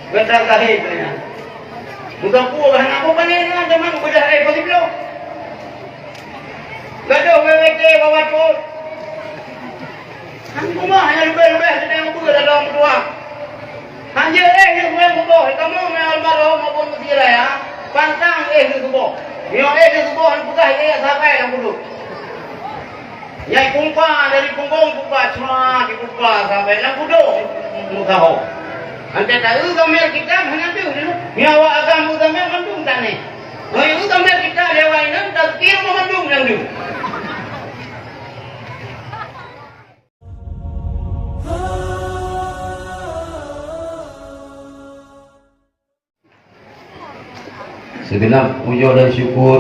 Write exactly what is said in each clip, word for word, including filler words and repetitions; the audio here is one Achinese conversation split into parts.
Gata kayém nyan. Meuteumpu bah na peue pané nyan teuma beudôh éh peusiplôh. Gadôh W W T bak watèe. Han kumaha nyang leubeh-leubeh geutanyoe beuet lam dua. Han jeuet éh lheueh kuboh, kamoe ngon almarhum maupun meusirai, ha? Pantang éh lheueh kuboh. Meunyoe éh lheueh kuboh, neupeugah éh sagai lam pudok. Nyang kumpa dari punggong kumpa cuma dikumpa sampai lam pudok meusaho. Antai taeu gambar kitab hana deuh dulu. Nyawa agam gambar mandum taneh. Ngon gambar kitab lewat inan takdir mandum nyang deuh. Segenap puja dan syukur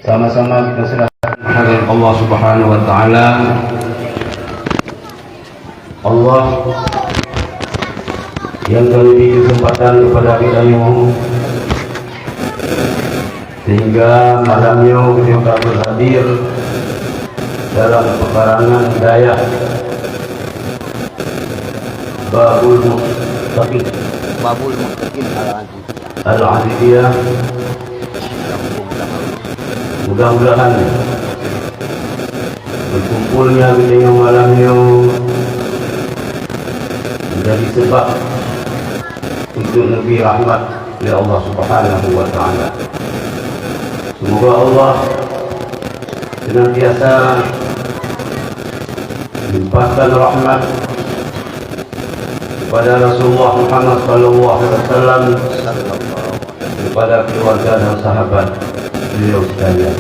sama-sama kita serahkan kehadirat Allah Subhanahu wa Taala. Allah yang telah beri kesempatan kepada kita nyoe, sehingga malam nyoe kita berhadir dalam pekarangan dayah Babul Muttaqin. Babul Muttaqin Al-Aziziyah. Al-Aziziyah. Mudah-mudahan berkumpulnya geutanyoe malam nyoe menjadi sebab untuk neubri rahmat lé Allah Subhanahu wa Taala. Semoga Allah senantiasa melimpahkan rahmat kepada Rasulullah Muhammad sallallahu alaihi wasallam, kepada keluarga dan sahabat beliau sekalian.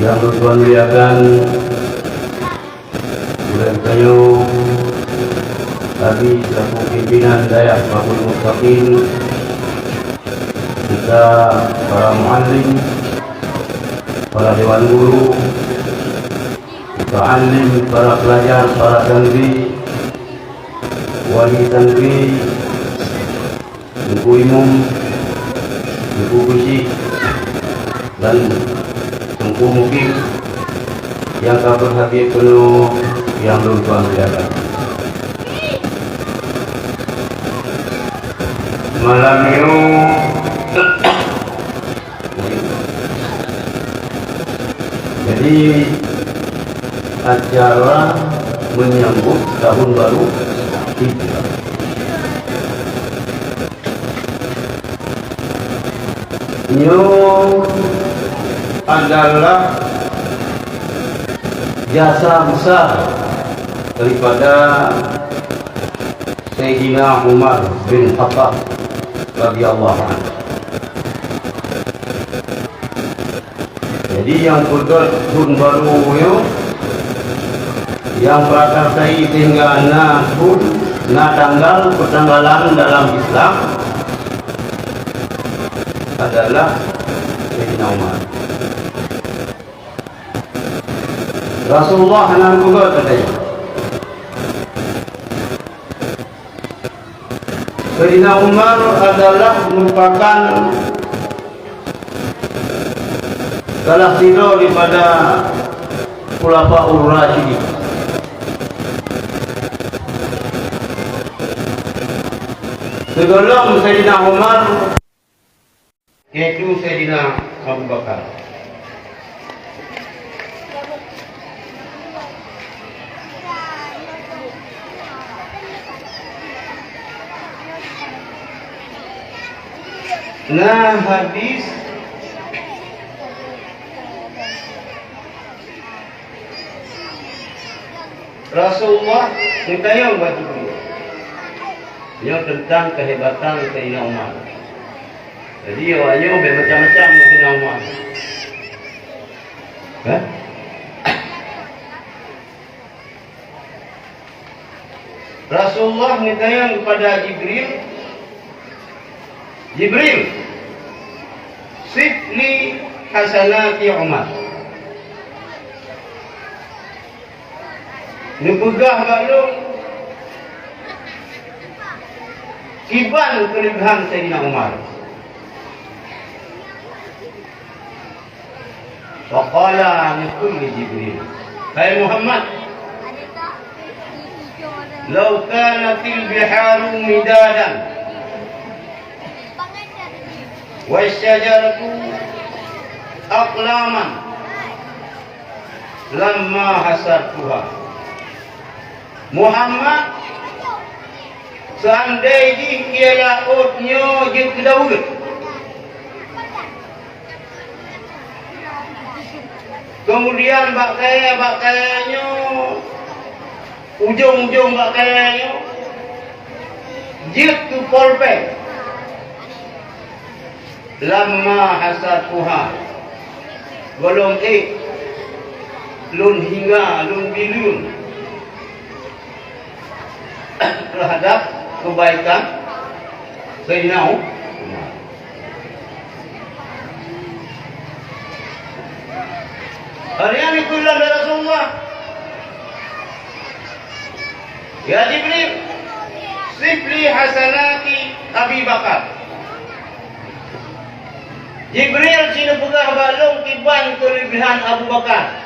Yang Tuhan muliakan, ulèe tanyoe tadi selaku pimpinan Dayah Babul Muttaqin, serta para muallim, para dewan guru, muta'allim, para pelajar, para santri, wali santri, Teungku Imum, Teungku Geuchik, dan Teungku Mukim nyang ka berhadir keunoe nyang lôn tuan muliakan. Malam nyoe Jadi, acara menyambut tahun baru Hijrah. Nyoe adalah jasa besar daripada Saidina Umar bin Khattab radhiyallahu anhu. Jadi, nyang peugöt thôn barô nyoe, nyang prakarsai sehingga na thôn, na tanggal peutanggalan dalam Islam adalah Saidina Umar. Rasulullah hana geupeugöt katanya. Saidina Umar adalah merupakan salah sidroe daripada Khulafaur Rasyidin. Sigohlom Saidina Umar, yaitu Saidina Abu Bakar. Na hadis Rasulullah geutanyong bak Jibril, nyoe teuntang keuhebatan Saidina Umar. Jadi, awak nyoe bèk macam-macam ngon Saidina Umar. Kan? Rasulullah geutanyong kepada Jibril, "Jibril, sif li hasanati Umar." Neupeugah bak lôn kiban keuleubehan Saidina Umar. Faqala, neukheun lé Jibril, "Hai Muhammad, Lau kanatil biharu midadan wasyajaratu aqlaman lamma hasartuha. Muhammad, seandai jih ie laôt nyoe jeuet keu daweuet, keumudian bak kayée-bak kayée nyoe, ujong-ujong bak kayée nyoe jeuet keu polpée, lamma hasartuha, gohlom ék lôn hinga, lôn bileueng teuhadab keubaikan Saidina Umar. Hari nyan geukheun lé Rasulullah, "Ya Jibril, sif li hasanati Abi Bakar." Jibril, ci neupeugah bak lôn kiban keuleubehan Abu Bakar.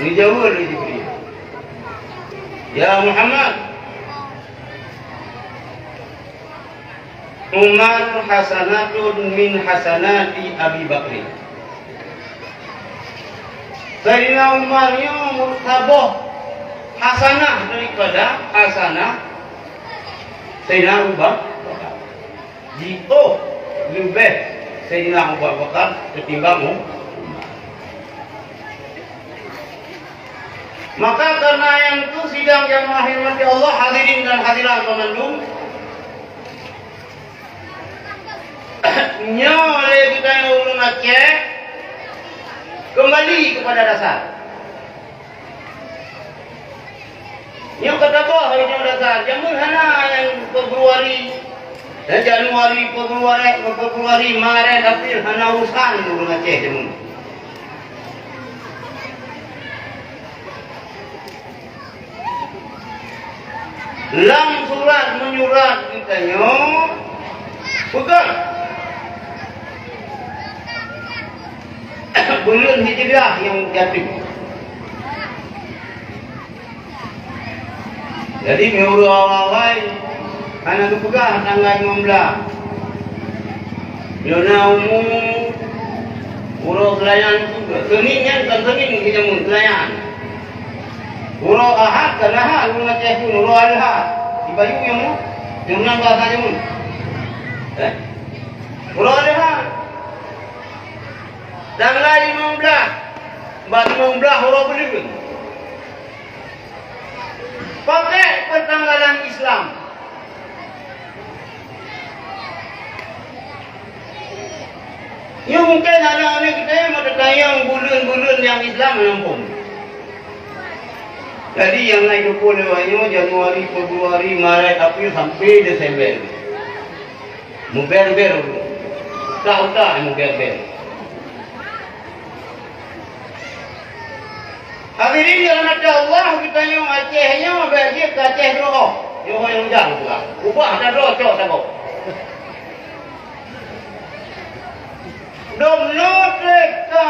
Geujaweueb lé Jibril, "Ya Muhammad, Umar hasanatun min hasanati Abi Bakrin." Saidina Umar nyoe saboh hasanah daripada hasanah Saidina Abu Bakar. Jiôh leubeh Saidina Abu Bakar ketimbang Umar. Maka karena nyan tu, sidang jamaah yang dirahmati Allah, hadirin dan hadirat banmandum, nyoe lé geutanyoe ureuëng Aceh kembali kepada dasar. Nyoe ka tabah nyoe dasar. Jameun hana nyang Februari, eh, Januari, Februari, Februari, Maret, April, hana urusan ureuëng Aceh jameun. Lam surat menyurat geutanyoe peugah buleuen Hijriah nyang jatuh. Jadi, meunurot awai-awai hana geupeugah tanggai limong blah. Nyoe na umu uroe Seulayan, Senin nyan kon Senin, jameun Seulayan. Uroe Ahad kon Ahad, uroe Aceh pun uroe Adha. Di Bayu nyang mu, nyang meunan bahasa jameun. Eh? Uroe Adha. Tanggai limong blah, bak limong blah uroe buleuen. Pakai pertanggalan Islam. Nyoe mungken aneuk-aneuk geutanyoe meutatanyong buleuen-buleuen nyang Islam hana muphom. Jadi nyang na jipeuphom lé awaknyoe Januari, Februari, Maret, April sampai Desember. Muber-ber ulôn. Utak-utak muber-ber. Hadirin dirahmati Allah, geutanyoe Aceh nyoe bèk jeuet keu Aceh droe. Nyoe nyang ujang pula. Ubah dah droe cok sagoe. Dum nyoe teuka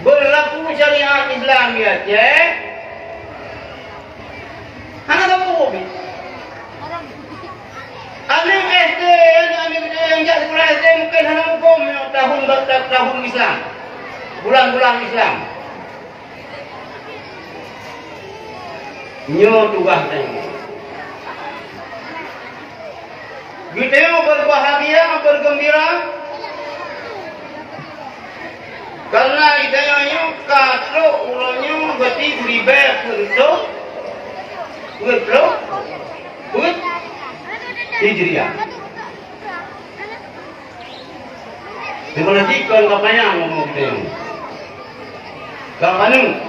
beurlaku syariat Islam di Aceh. Hana sapeue pih. Aneuk S D, aneuk-aneuk nyang jak sikula S D mungken hana muphom nyoe tahun ba-, ta-, tahun Islam. Bulan-bulan Islam. Nyoe tugaih tanyoe. Geutanyoe berbahagia, bergembira, karena geutanyoe nyoe ka trok uroe nyoe, berarti ribèe peuet reutôh, peuet ploh, peuet Hijriah. Teuma lagèe kon ka panyang umu geutanyoe. Ka aneuk.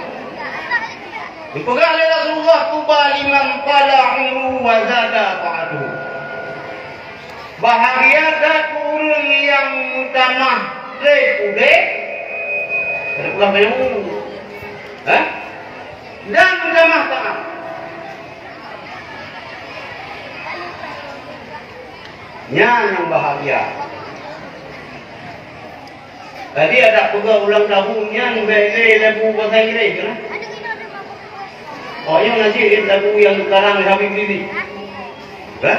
Geupeugah lé Rasulullah, "Tuba liman tala umruhu wa zada ta'atuhu." Bahagia that ureueng nyang meutamah trép udép. Ada peugah panyang umu. Hah? Dan meutamah taát. Nyan nyang bahagia. Tadi adak peugah ulang tahun nyan bèk lé lagu bahasa Inggréh, kan? Oh, nyoe na jih lagu nyang geukarang lé Habib Rizik. Kan?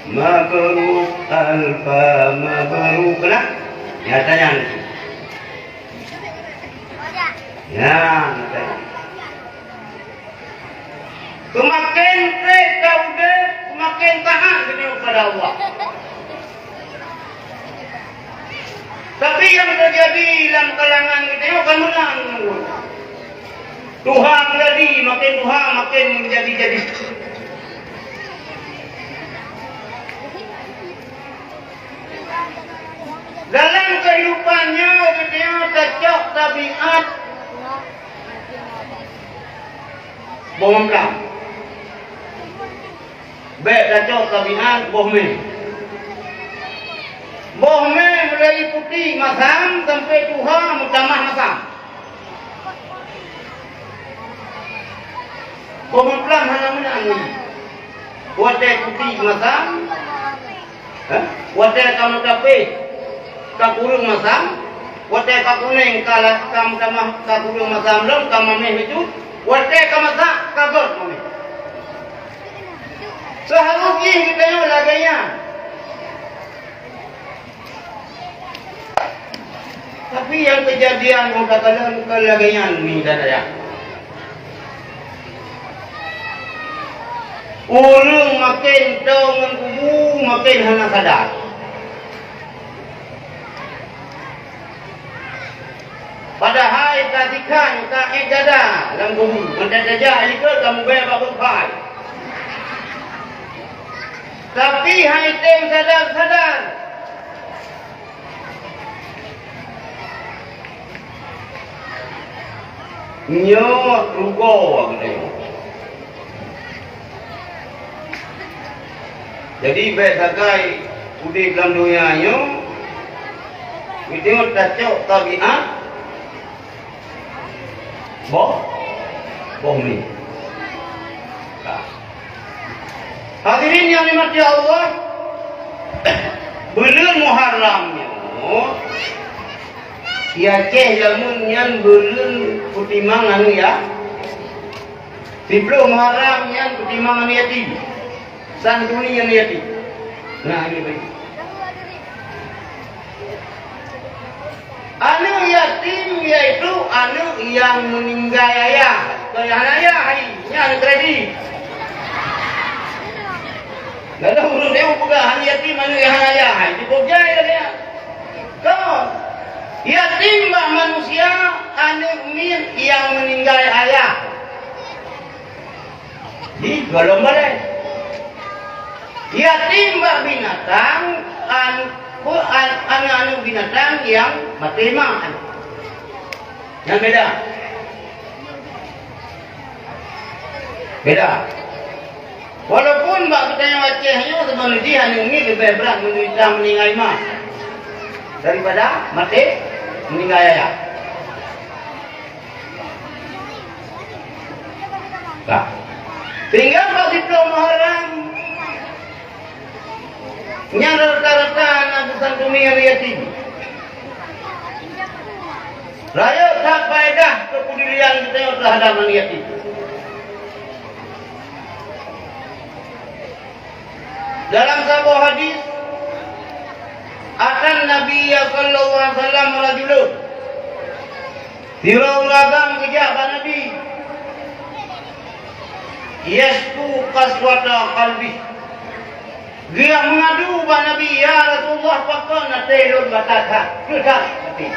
Mabruk, alfa mabruk, kan? Nyata nyan. Nyan, nyata nyan. Seumaken trép ka udép, seumaken taát geutanyoe kepada Allah. Tapi nyang teujadi lam kalangan geutanyoe ka meunan. Tuha meujadi, makin tuha makin meujadi-jadi. Dalam keuhidupan nyoe geutanyoe tacok tabiat boh meulam. Bèk tacok tabiat boh mè. Boh mè mulai putéh masam sampai tuha meutamah masam. Boh meulam hana meunan. Watèe putéh masam, eh? Watèe ka meutapéh ka kureueng masam, watèe ka kunéng ka la-, ka meutamah ka kureueng masam lom, ka mamèh bacut, watèe ka masak ka gèt mamèh. Seuharôh jih geutanyoe lagèe nyan. Tapi nyang keujadian meukakalon kon lagèe nyan mi dan ayah. Ureueng makin toe ngon kubu makin hana sadar. Padahai ka sikhan ka ék dada lam kubu, mantong tajak likot ka mubèe bak beupai. Tapi han item sadar-sadar. Nyoe rugoe geutanyoe. Jadi, bèk sagai udép lam donya nyoe, geutanyoe tacok tabiat boh, boh mi. Ka. Hadirin nyang dirahmati Allah, buleuen Muharram nyoe, di Aceh jameun nyan buleuen peutimang aneuk ya-, siplôh Muharram nyan peutimang aneuk yatim, santuni aneuk yatim. Nah, ini baik. Aneuk yatim yaitu aneuk nyang meuninggai ayah, atau nyang hana ayah, hai, nyan aneuk kredit. Lalu ureueng nyoe peugah aneuk yatim aneuk nyang hana ayah, hai, cukup jai lagèe nyan. Kon. Yatim bak manusia aneuk miet nyang meuninggai ayah. Di golom balèe. Yatim bak binatang, an-, an-, aneuk-aneuk binatang nyang maté mak. Nyan beda. Beda. Walaupun bak geutanyoe Aceh nyoe seubeunajih aneuk miet leubeh brat menderita meuninggai mak daripada maté meuninggai ayah. Nah, tinggai bak siplôh Muharram. Nyan rata-rata na geusantuni aneuk yatim. Rayeuk that faedah keupedulian geutanyoe teuhadap aneuk yatim. Dalam saboh hadis, atan Nabi sallallahu alaihi wasallam rajulun. Sidroe ureueng agam geujak bak Nabi. Yasku qaswata qalbi. Geujak meungadu bak Nabi, "Ya Rasulullah, pakon até lôn batat that, kreueh that até."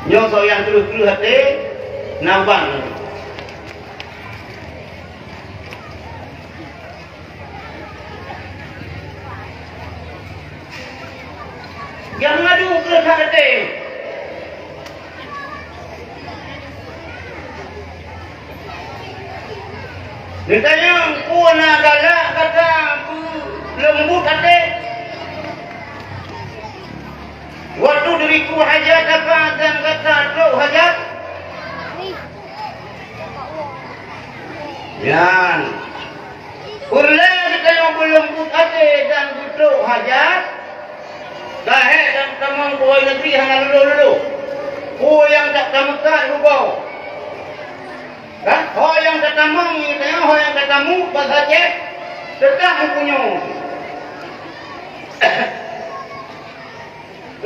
Nyoe soe nyang kreueh-kreueh até, na ubat Nabi. Nyang mengadu kreueh that até. Geutanyong, "Peue na galak gata leumbot até? Watudriku hajataka dan gata trok hajat?" Nyan. Peureulèe geutanyoe beuleumbot até dan geutrok hajat, Pegawai negeri hana lulus-lulus. Peue nyang ka tameukat rugoe. Kan? Ho nyang ka tamong, ho nyang ka tamu, basa Aceh, teutap meupunyueng.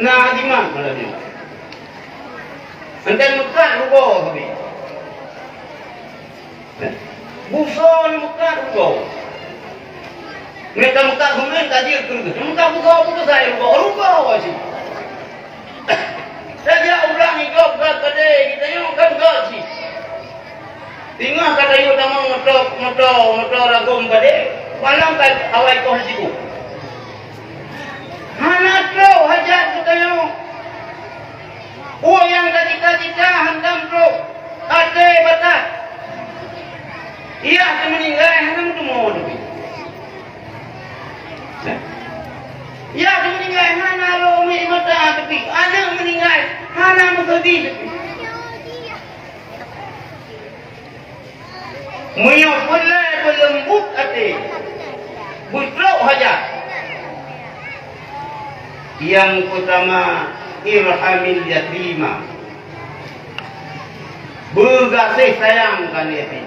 Na jimat malam nyoe. Entah meukat rugoe sabe. Busoe ni meukat rugoe. Meukat-meukat humen ka jeuet keu rugoe. Meukat busoe, busoe sai rugoe. Rugoe cit. Saja ureueng igop-gop padé, geutanyoe kan gop cit. Singoh ka tayue tamong moto, moto, moto ragom padé, malam ka awai koh siku. Hana trok hajat geutanyoe. Peue nyang tacita-cita hantom trok, até batat. Yah teumeuninggai hana meuteumé teupie. Yah teumeuninggai hana rhot miet mata teupie. Aneuk meuninggai hana meuseudeh teupie. Meunyoe peureulée beuleumbot até, beutrok hajat. Nyang peutama, irhamil yatima. Beugaséh sayang keu yatim.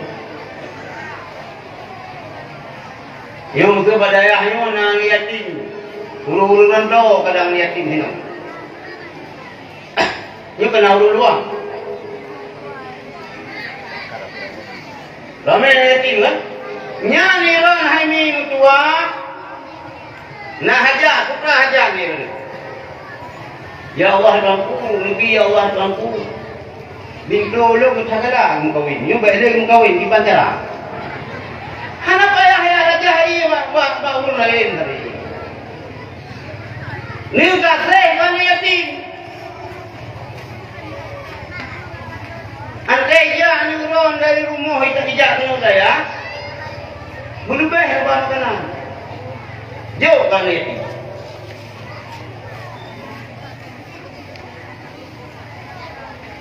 Nyoe keuh bak dayah nyoe na yatim. Ureueng-ureueng nyan droe kadang yatim hinoe. Nyoe keunan ureueng luwa. Ramé yatim kan? Nyan iron hai mi meutuah, na hajat, peue hajat nyan. Ya Allah Tuhanku, neubi ya Allah Tuhanku. Bintu lôn meucakala meukawen. Nyoe bèk lé meukawen di bandara. Hana payah ya raja hai bak, bak, bak ureueng laén tadi. Neugaséh bani yatim. Andai jak nyoe droen dari rumoh ijak, ijak nyoe saya, beuleubeh ubak makanan. Jok bani yatim.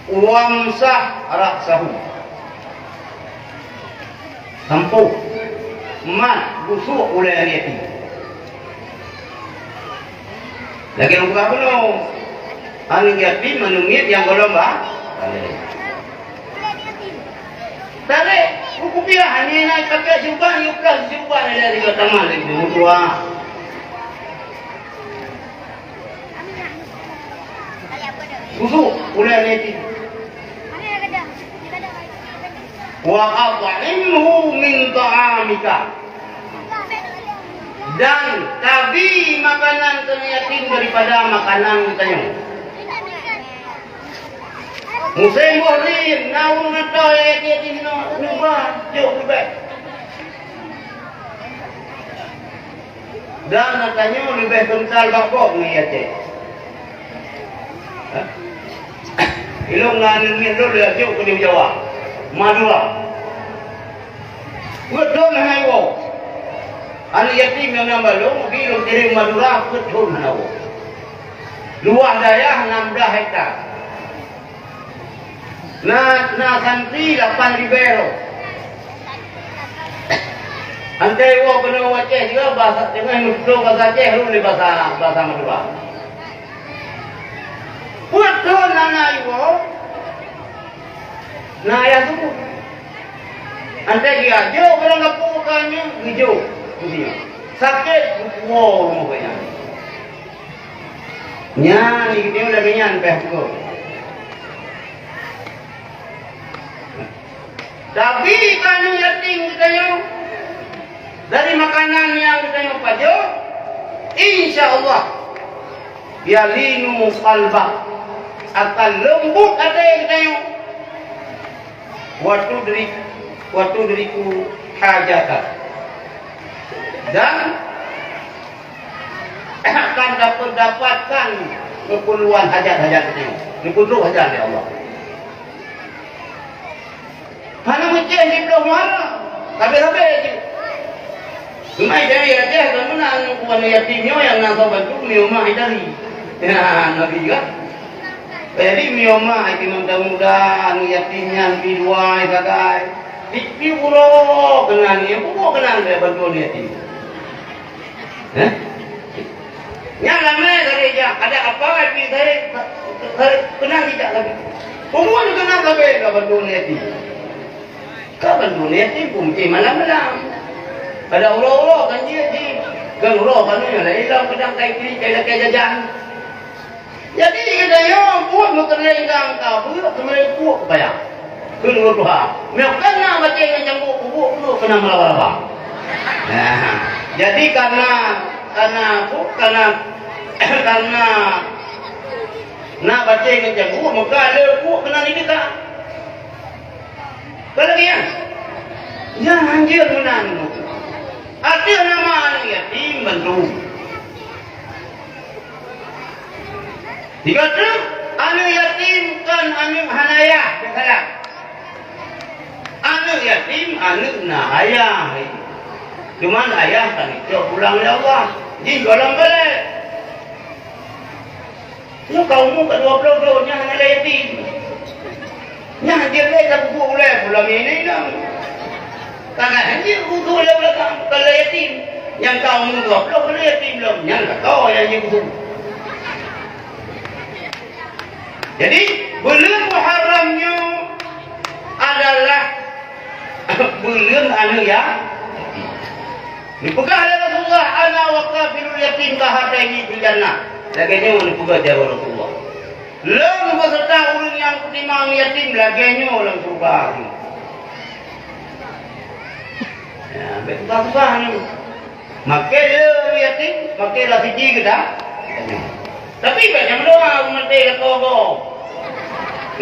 Wamsah ra'sahu. Sampôh mat busôk ulèe aneuk yatim. Lagèe ureueng bunoe, aneuk yatim, aneuk miet nyang gohlom ba-, balèe. Tarek, buku piah, aneuk na pakai jubah, yue peugah jubah, lagèe tamat lagèe meutuah. Busôk ulèe aneuk yatim. Wa at'imhu min ta'amika. Dan tabi makanan keu yatim daripada makanan geutanyoe. Musém boh rhim, na ureueng atoe yatim nyoe, neuba, jok leubeh. Dan geutanyoe leubeh keuntal bak gob ngon Aceh. Hah? Ilôn ngon aneuk miet lôn lheueh jok keu di Jawa, Madura. Peuet thon hana iwoe. Aneuk yatim nyang na bak lôn, bi lôn kirém Madura, peuet thon hana iwoe. Luwah dayah nam blah hekta. Na, na santri lapan ribèe droe. Antai woe keunoe u Aceh juga, basa teungoh meututoe basa Aceh, rhot lé basa, basa Madura. Peuet thon hana iwoe, na ayah subuh. Antai jiajok barang gapu ka nyoe, geujok, geujok. Sakét, woe rumoh gobnyan. Nyan, di geutanyoe lagèe nyan bèk peugah. Tapi keu aneuk yatim geutanyoe, dari makanan nyang geutanyoe pajoh, insya Allah, yalinu qalbak, akan leumbot até geutanyoe. Wa tudrik, wa tudriku hajata. Dan akan dapat, dapatkan keperluan hajat-hajat geutanyoe. Neupeudroh hajat lé Allah. Hana meucéh siplôh muhara, habéh-habéh jih. Seumai dari Aceh, kan meunan aneuk yatim nyoe nyang na soe bantu, meunyoe mak itari. Ya, Nabi kan? Jadi, meunyoe mak, itimang tamuda, aneuk yatim nyan pi dua sagai. Pi, pi uroe keunan, ya, uroe keunan lé bantuan yatim. Hah? Nyan ramé dari jak, ada apa pih saya, saya kenal tidak lagi. Umur kenal lagi ka bantu yatim. Ka bantu yatim pun malam-malam. Ada uroe-uroe kan dia di kan uroe kan dia lah hilang pedang kai kiri kai lakée jajan. Jadi geutanyoe buet meukeureueng ka buet keumeureueng puek keu payah. Keu dua tuha. Meukeuna maté ngon cangguek kubu dulu kena meraba-raba. Nah, jadi karena karena apa? Karena karena nak maté ngon cangguek maka le puek kena nibita. Kalau dia, ya anjir meunan. Ada nama anak yatim bantu. Tiga truk, aneuk yatim kon aneuk hana ayah, biasalah. Aneuk yatim, aneuk na ayah. Cuman ayah ka geucok pulang lé Allah. Jih gohlom balek. Nyoe ka umu ka dua ploh thon, nyan hana lé yatim. Nyan jeuet lé tapubuet ulée, pulang ini inong. Kadang jeuet butuh lé ulée ka, ka lé yatim. Nyang ka umu dua ploh ka lé yatim lom, nyan ka toh nyang jeuet butuh. Jadi, buleuen Muharram nyoe adalah buleuen aneuk ya. Dipeugah lé Rasulullah, "Ana wa kafilul yatim kahataini fil jannah." Lagée nyoe dipeugah jaroe Rasulullah. Lôn beserta ureuëng nyang peutimang yatim lagée nyoe lam syeuruga. Ya, bèk susah-susah nyoe. Makai le yatim, makai rasiji geuda. Tapi bèk nyang doa umat teh kata go.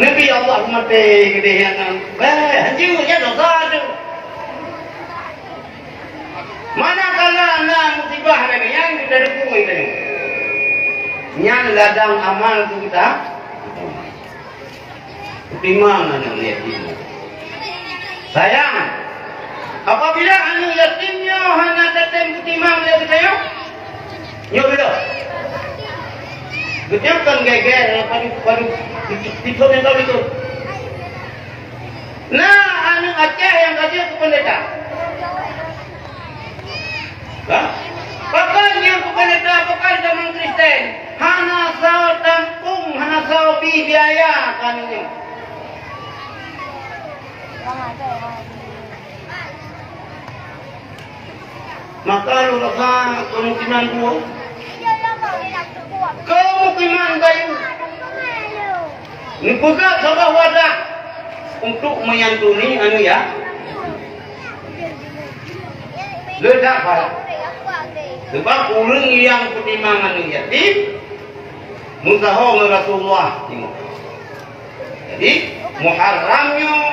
Nabi Allah umat teh gede yang bèk hanjeuet nyan dosa tu. Manakala na musibah lagèe nyan kita dukung itu. Nyan ladang amal tu kita. Peutimang aneuk yatim. Sayang, apabila aneuk yatim nyoe hana tatem peutimang lé geutanyoe, nyoe dulu. Geutanyoe kon geger padu padu tipe mentol itu. Nah, aneuk Aceh nyang ka jeuet keu peundeta. Hah? Pakon nyang keu peundeta, pakon tamong Kristen? Hana soe tampung, hana soe bi biaya keu aneuk nyoe. Maka lôn rasa kemungkinan dua. Kemungkinan bayu. Neupeugah saboh wadah untuk menyantuni aneuk ya. Ledak barat. Sebab ureuëng nyang peutimang aneuk yatim, meusaho ngon Rasulullah. Jadi, Muharram nyoe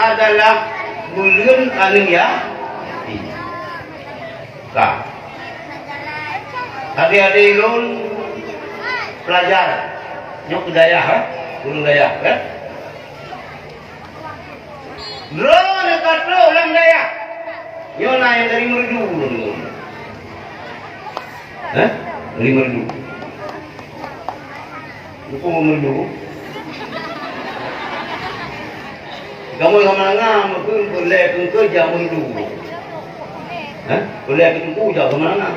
adalah buleuen aneuk ya. Ka. Adik-adik lôn pelajar nyoe keu dayah, eh? Ureuëng dayah, eh? Droeneuh ka trok lam dayah. Nyoe na nyang dari Meureudu. Eh? Dari Meureudu. Buku Meureudu. Kamoe sama ngam pun boleh pun kerja Meureudu. Eh? Boleh ketemu jauh sama ngam.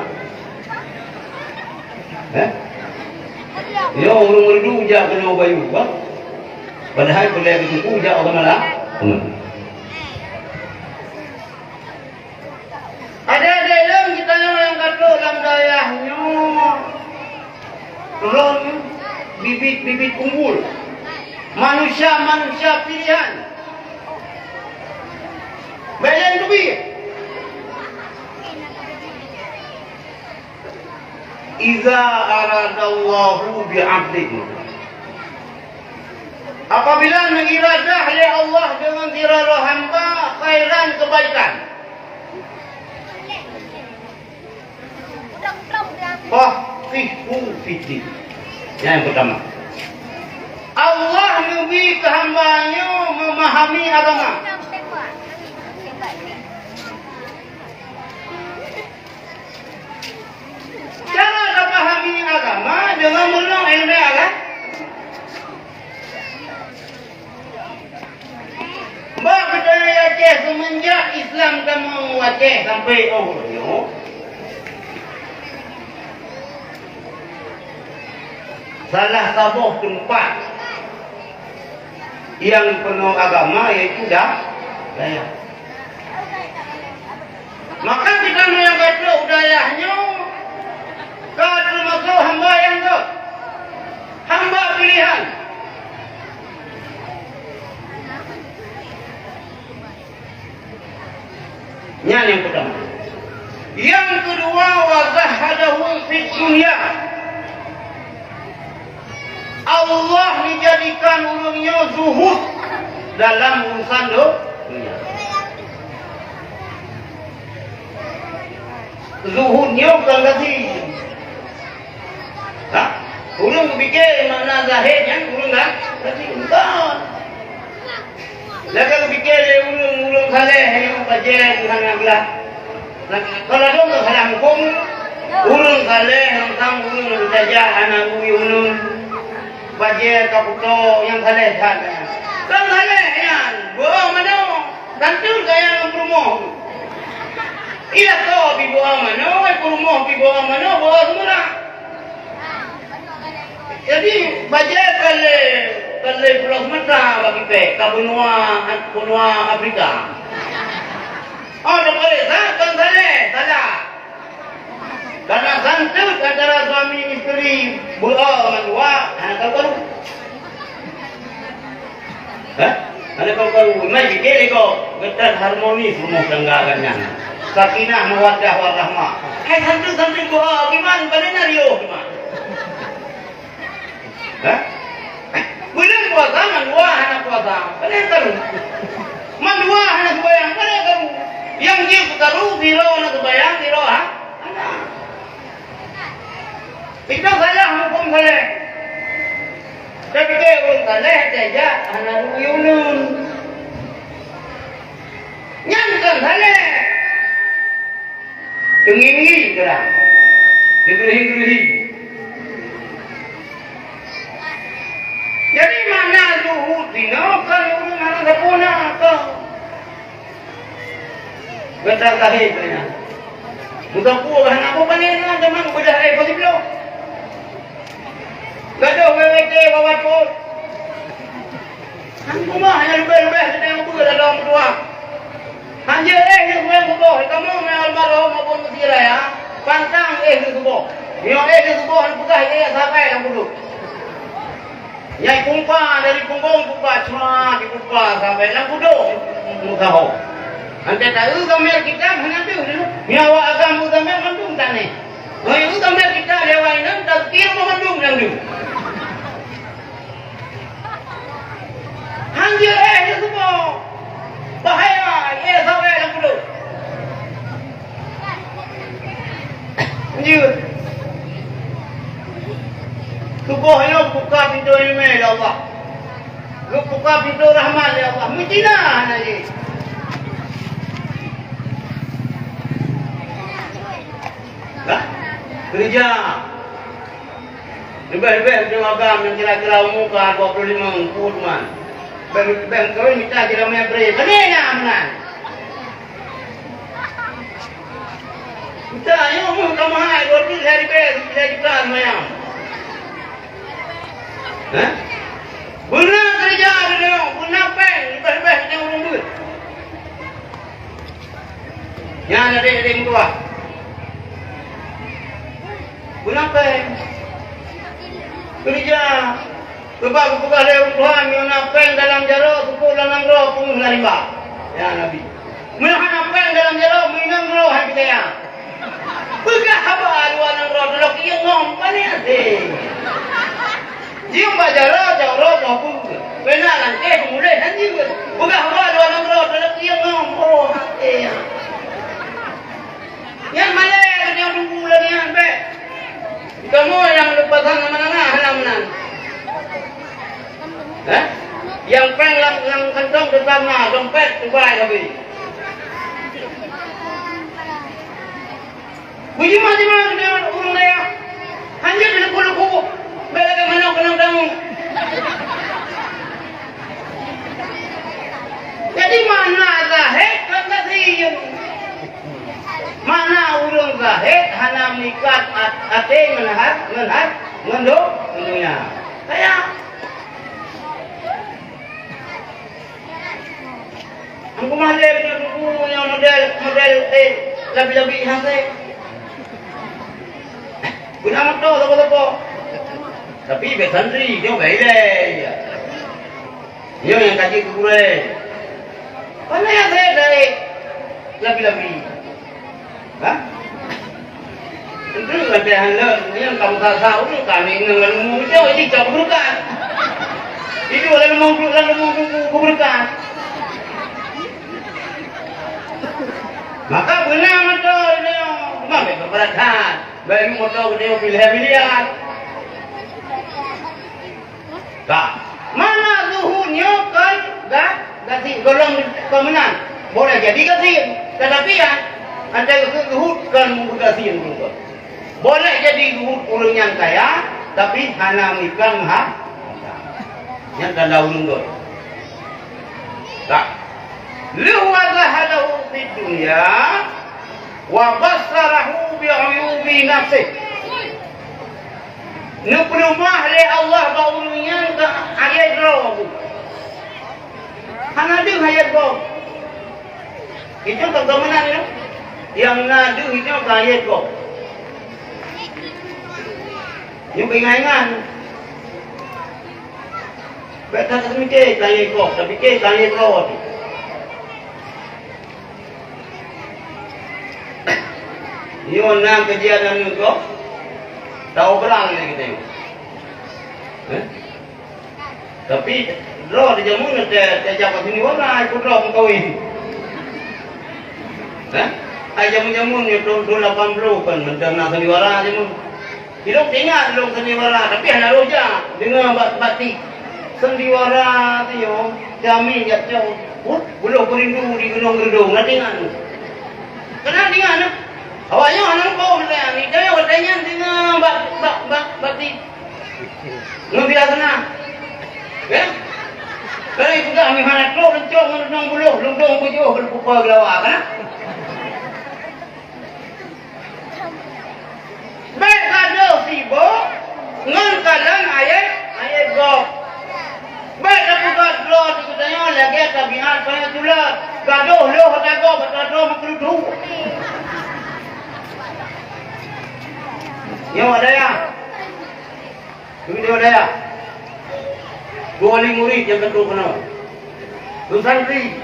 Eh? Nyoe ureuëng Meureudu jak keunoe bayu, bah. Padahai peureulée geutuku jak ureuëng malam. Hmm. Adak-adak lôn geutanyoe nyang ka trok lam dayah nyoe, lôn bibit-bibit unggul, manusia-manusia pilihan. Bèk lôn teubiet. Iza aradallahu bi 'abdin. Apabila mengiradah lé Allah deungon sidroe hamba khairan kebaikan. Faqihu fiddin. Yang pertama. Allah neubi keu hamba nyoe memahami agama. Cara tapahami agama deungon meunurot ilmu agama. Bak beutôi Aceh seumenjak Islam tamong u Aceh sampai óh lheueh nyoe. Salah saboh teumpat nyang peunoh agama yaitu da-, dayah. Maka geutanyoe nyang ka trok u dayah nyoe ka teumasok hamba nyang gét, hamba pilihan. Nyan nyang peutama. Nyang keudua, wa zahadahu fid dunya. Allah meujadikan ureuëng nyoe zuhud dalam urusan do-, dunia. Zuhud nyoe bukan gasi. Ha? Ureuëng geupike makna zahid nyan ureuëng ga-, gasi. Bukan. Lagée geupike lé ureuëng, ureuëng saleh nyoe bajée hana glah. Nah, kalau dong salah huköm, ureuëng saleh teuntang ureuëng nyang tajak hana gui ureuëng, bajée ka putôk nyang saleh that. Kan saleh nyan, boh manoe, tantu kaya ngon peurumoh. Iya ko pi boh manoe, peurumoh pi boh manoe, boh seumurah. Jadi, bajée ka lé, ka lé pulo seumata bak kipék, ka benua, benua Afrika. Oh, dak boleh, sa-, kon saleh, salah. Karena santeut antara suami isteri, beuo mandua, hana karu-karu. Hah? Hana karu-karu. Mai pike lé gob, geutan harmonis rumoh tangga gata nyan. Sakinah, mawaddah, warahmah. Hai santeut-santeut beuo, kiban, pane na riôh, kiban. Hah? Buleuen puasa, mandua hana puasa. Pane karu. Mandua hana seubayang, pane karu. Nyang jeuet karu, sidroe hana seubayang, sidroe ha-, hana. Itu salah huköm saleh. Tapi ureuëng saleh tajak hana rui ulôn. Nyan kon saleh. Teungieng-ngieng keudang. Digeureuhi-geureuhi. Jadi, makna zuhud sinoe kon ureuëng hana sapeue na, kon. Gata lahé keu nyan. Meusapeue hana peue pane nyan, teuma beudôh éh peusiplôh. Gadôh W W T bak watèe. Han kumaha nyang leubeh-leubeh geutanyoe beuet lam dua. Han jeuet éh nyang subayang suboh, kamoe ngon almarhum maupun meuseujid raya, pantang éh lheueh suboh. Meunyoe éh lheueh suboh, neupeugah éh sagai lam kuduk. Nyang kumpa dari punggong kumpa cuma dikumpa sampai lam kuduk meusaho. Antai taeu gambar kitab hana deuh dulu. Nyawa agam meugambar mandum taneh. Ngon nyang meugambar kitab lewat inan tazkir mandum nyang deuh. Hanjeuet éh nyoe semua. Bahaya, éh sabai lam kuduk. Jeuet. Tuboh nyoe buka pintoe ileumèe lé Allah. Geubuka pintoe rahmat lé Allah. Meucina hana jih. Hah? Keureuja. Leubeh-leubeh ureueng agam nyang kira-kira umu ka dua puluh lima, empat teuma. Bèk, bèk kawin mita jiramè bré. Pane na meunan. Mita nyoe umu ka meuhai, dua puluh lhèe ribèe, lhèe juta seumayang. Hah? Beuna keureuja deungoe, beuna pèng, leubeh-leubeh nyang ureueng beuet. Nyan adék-adék meutuah. Beuna pèng. Keureuja. Sebab geupeugah lé ureueng tuha, meunyoe na pèng dalam jaroe, seupôt lam nanggroe, peungeuh lam rimba. Ya Nabi. Meunyoe hana pèng dalam jaroe, meuinong droe hai peucaya. Peugah haba luwa nanggroe, teuloh kiyong ngon pane até. Jeuem bak jaroe, jaroe, jaroe, peue. Pena langkée, peumuléh, dan jeuet. Peugah haba luwa nanggroe, teuloh kiyong ngon, oh, até. Nyan malèe, nyan tunggu lagèe nyan bèk. Kamoe nyang leupasan sama nangah hana meunan. Hah? Nyang pèng lam, lam kantong teutap na, dompet tubai sabe. Beujimat-jimat deungon ureueng kaya. Hanjeuet leuku-leuku. Bèk lagèe manok keunong dangu. Jadi makna zahid kon gasi. Makna ureueng zahid hana meuikat at-, até ngon hat-, ngon hat-, ngon do-, ngon Ya. Kaya. Aku mah lé buku nyang model, model, eh, labi-labi hase. Guna moto sopo-sopo. Tapi bèk santri, nyoe bèk ilèe. Nyoe nyang ka jeuet keu gurèe. Pane nyang saya dari labi-labi. Hah? Tentu latihan lôn, nyang kamu sasa ulun kami nang lalu mujur, ini tak berkat. Itu lalu mujur, lalu mujur berkat. Maka beuna moto nyoe, memang berat that. Bagi moto nyoe pilihan miliar. Ka. Mana zuhud nyoe kon ga-, gasien, golom kon meunan. Boleh jadi gasien, tetapi ya, ada zuhud kon meugasien juga. Boleh jadi zuhud ureueng nyang kaya, tapi hana meuikan ha-, nyang tanda ureueng doi. Ka. Lheueh wa zahadahu fid dunya, wa bassarahu bi uyubi nafsih. Neupeuleumah lé Allah bak ureueng nyan keu ayat droe. Hana deuh ayat gob. Itu keu geumeunang nyoe. Nyang na deuh nyoe keu ayat gob. Nyoe peuingat-ingat. Bèk that teumike kayée gob, teumike kayée droe. Nyoe na keujian aneuk gob, taobrang lé geutanyoe. Eh? Tapi droe di jameun teu-, teujak bak sini wala, ikut droe meukawen. Eh? Ai jameun-jameun nyoe thon, thon lapan ploh kan, mantong na sini wala jameun. Ilôn ingat lôn sandiwara, tapi hana lôn jak deungoe bak, bak ti. Sandiwara tu nyoe, jamé jak cok. Huh, beuloh peurindu di Gunong Geudong, na ingat tu. Keunan ingat tu. Awak nyoe hana lupa, ni, ni, watèe nyan deungoe bak, bak, bak, bak ti. Ngon biasa na. Ya? Kalau peugah ni hana trok, leucok ngon Gunong Buloh, Lundong Bujoh, Geulupupa Geulawa, kan? Bèk gadôh sibôk ngon kalon ayat, ayat gob. Bèk tapeugah droe di geutanyoe lagèe tabiat payah tulak. Gadôh lheueh ata gob, ata droe meukeureudu. Nyoe ada ya. Keubiet dayah. Dua wali murid nyang keudua keunoe. Keu santri.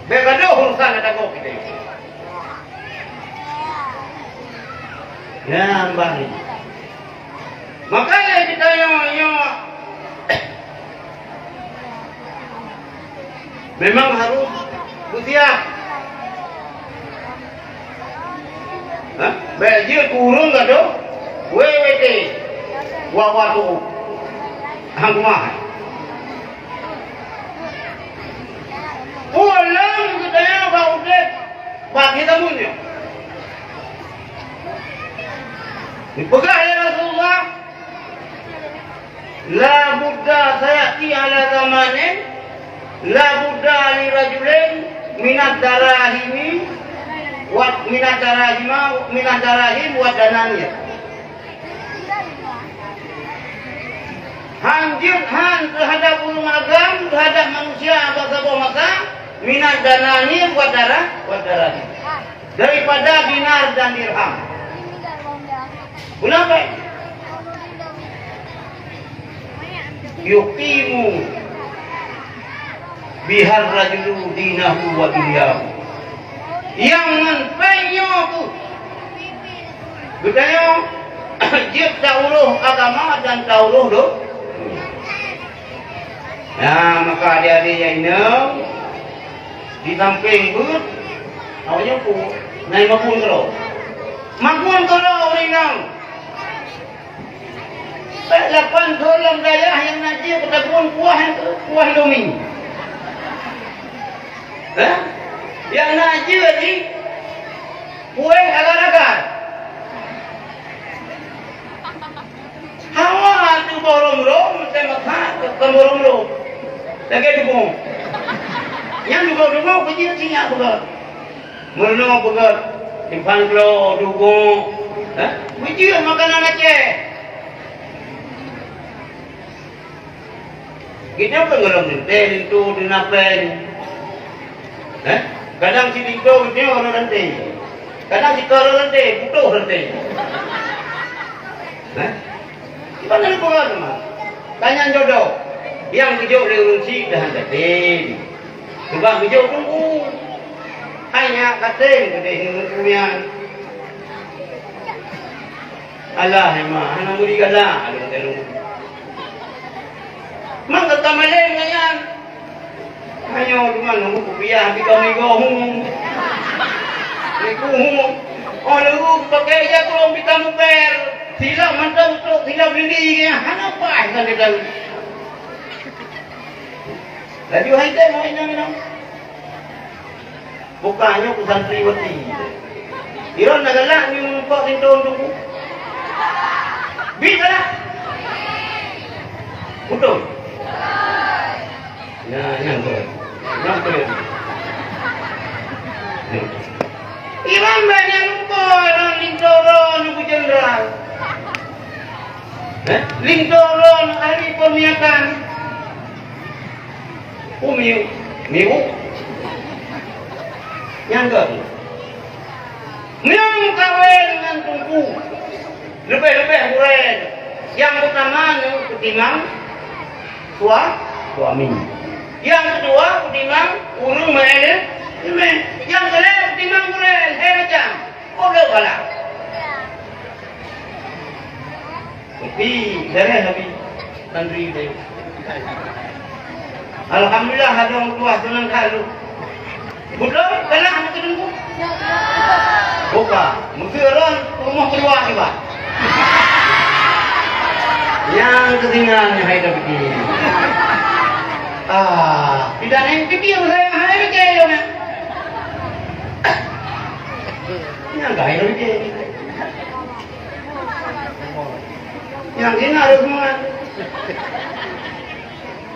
Bèk gadôh urusan ata gob kita. Nyan bang. Maka lé kita nyoe, nyoe. Memang harus beusiap. Hah? Bèk jeuet keu ureueng gadôh W W T. Wa-, watu. Hang kumaha. Ulôn geutanyoe bak udép bak geutanyoe. Dipeugah lé Rasulullah, "La budda sayati ala zamanin, la budda li rajulin minad darahimi wa minad darahima, minad darahim wa dananir." Han jeuet han teuhadab ureueng agam, teuhadab manusia bak saboh masa, minad dananir wa dara-, wa darahim. Daripada dinar dan dirham. Kenapa? Yuqimu bihar rajulu dinahu wa dunyahu. Nyang ngon péng nyoe keuh geutanyoe jeuet taurôh agama dan taurôh do-, Nah, maka adik-adik nyang inong, di samping beuet, awak nyoe pu-, nai makun keudroe. Makun keudroe ureueng inong. Peuet lapan thôn lam dayah nyang na jeuet keu tabon kuah, kuah Indomie. Hah? Nyang na jeuet di kueh agar-agar. Hawa tu boh rom-rom, teumakha kon boh rom-rom. Lagèe dugong. Nyang dugong-dugong, peujeuet sinyak beugöt. Meurunoe beugöt, iban klo, dugong. Hah? Peujeuet makanan Aceh. Geutanyoe kan golom teuntèe, linto, teunapèe. Eh? Kadang si linto geutanyoe rot ranté. Kadang si ka rot ranté, putôh ranté. Eh? Di mana peugah teuma? Tanyaan jodoh. Nyang geujok lé ureueng chik dah han tatem. Coba geujok teungku. Hai nyak, ka tem keudeh ngon ureueng nyan. Alah, hai ma, hana meuri galak lôn keu lôn. Mang ka tamalém ngon nyan. Ayo, teuma nunggu kupiah pih ka meuligoe hu. Miku hu. Oh, leuhu pakè ija krueng pih ka muper. Silap mantong trok, silap lili, hana paih kan dia tahu. Laju hai tem, hai inong-inong. Bukannya ku santriwati. Iron na galak ni muka pintu untuk ku. Bi galak. Betul. Ya, nyang tu. Nyang tu. Iron banyak lupa orang linto ron ku jenderal. Eh? Linto ron ahli permiatan. Ku miuk, miuk. Nyang keu. Meunyoe meukawen ngon teungku, leubeh-leubeh gurèe, nyang peutama nyoe keutimang sua-, suami. Nyang keudua keutimang ureueng meu'èl-, meu'èleumèe. Nyang keulhèe keutimang gurèe, lhèe macam. Bodoh bala. Tapi, beres habis santri tadi. Alhamdulillah, ada orang tua senang khalu. Betul? Kena anak kedengku? Buka. Mesti orang rumah keluar juga. Yang ketinggalan yang hai dah pergi. Ah, tidak ada yang pergi, yang saya, hai pergi, ya, nak. Nyang ka hai lôn jeh. Nyang jina lôn semangat.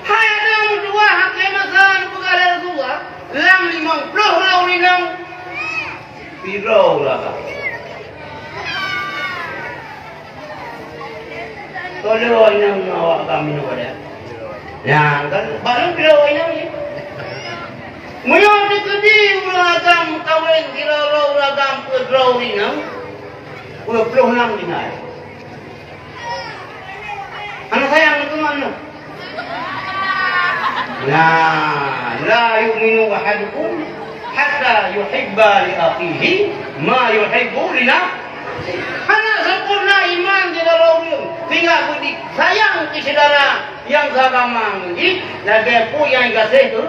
Hai Adam dua, akhé masa neupeugah lé Rasulullah, lam limong ploh ureueng inong, sidroe ureueng agam. Tolong inong awak kami nyoe pada. Nyang kan, baru sidroe inong ni. Meunyoe teukeudi ureueng agam kawen sidroe ureueng agam keu droe inong, dua ploh nam dinar. Hana sayang keu inong. Nah, la yu'minu ahadukum hatta yuhibba li akhihi ma yuhibbu li nafsihi. Hana sempurna iman di dalam ureueng sehingga beudi sayang keu syedara nyang seagama ngon jih lagèe peue nyang gaséh keu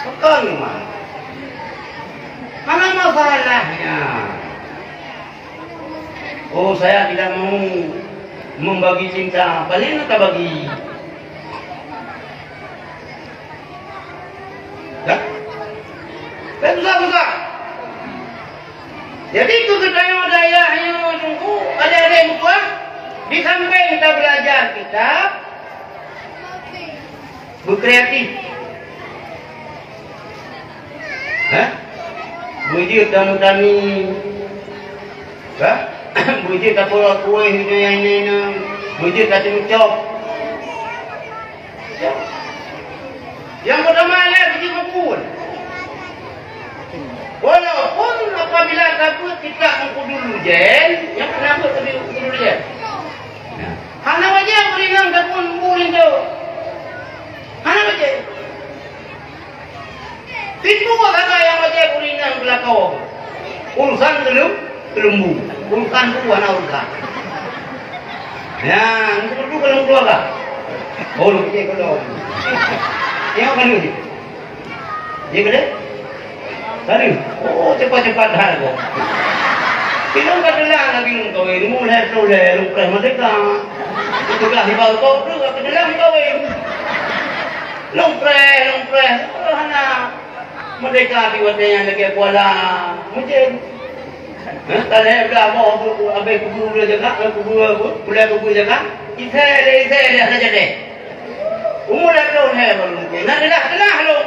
Bukan, Mak. Mana masalahnya? Oh, saya tidak mau membagi cinta. Paling tak bagi. Dah? Kan susah-susah. Jadi, keu geutanyoe dayah nyoe teungku, adik-adik meutuah, di samping tabeulajar kitab, beukreatif. Hah? Beujeuet tamu-tani. Hah? Beujeuet tapeurok kueh nyan nyan nyan. Beujeuet tateumeucok. Nyang peutama lé beujeuet meuphôn. Walaupun apabila tabeuet kitab Meukeudul Ujeuen, nyang peunabeut teubiet Meukeudul Ujeuen. Hana wajéb ureueng inong taphôn bu linto. Hana wajéb. Tipu kata nyang wajéb ureueng inong beulakau. Urusan keuleu-, keulumbu. Urusan bu hana urusan. Ya, untuk itu kalau keluarga. Oh, lu pikir kalau. Tengok kan ni. Ya, boleh? Tadi, oh, cepat-cepat hal kok. Ilong ka teulang lagi lôn kawin, ilmu lhèe ploh lhèe, lôn preh merdeka. Tugas di bawah kau tu, ka teulang kawin. Lôn preh, lôn preh, oh, hana. Merdeka di watèe nyan lagèe Kuala, mungkin. Hah? Ka lhèe blah boh, abéh kubu lhèe jaga, eh, kubu, kubu, pulai kubu jaga. Isai lé, isai lé, hana jadi. Umur lhèe ploh lhèe baru mungkin. Nah, teulah-teulah lôn.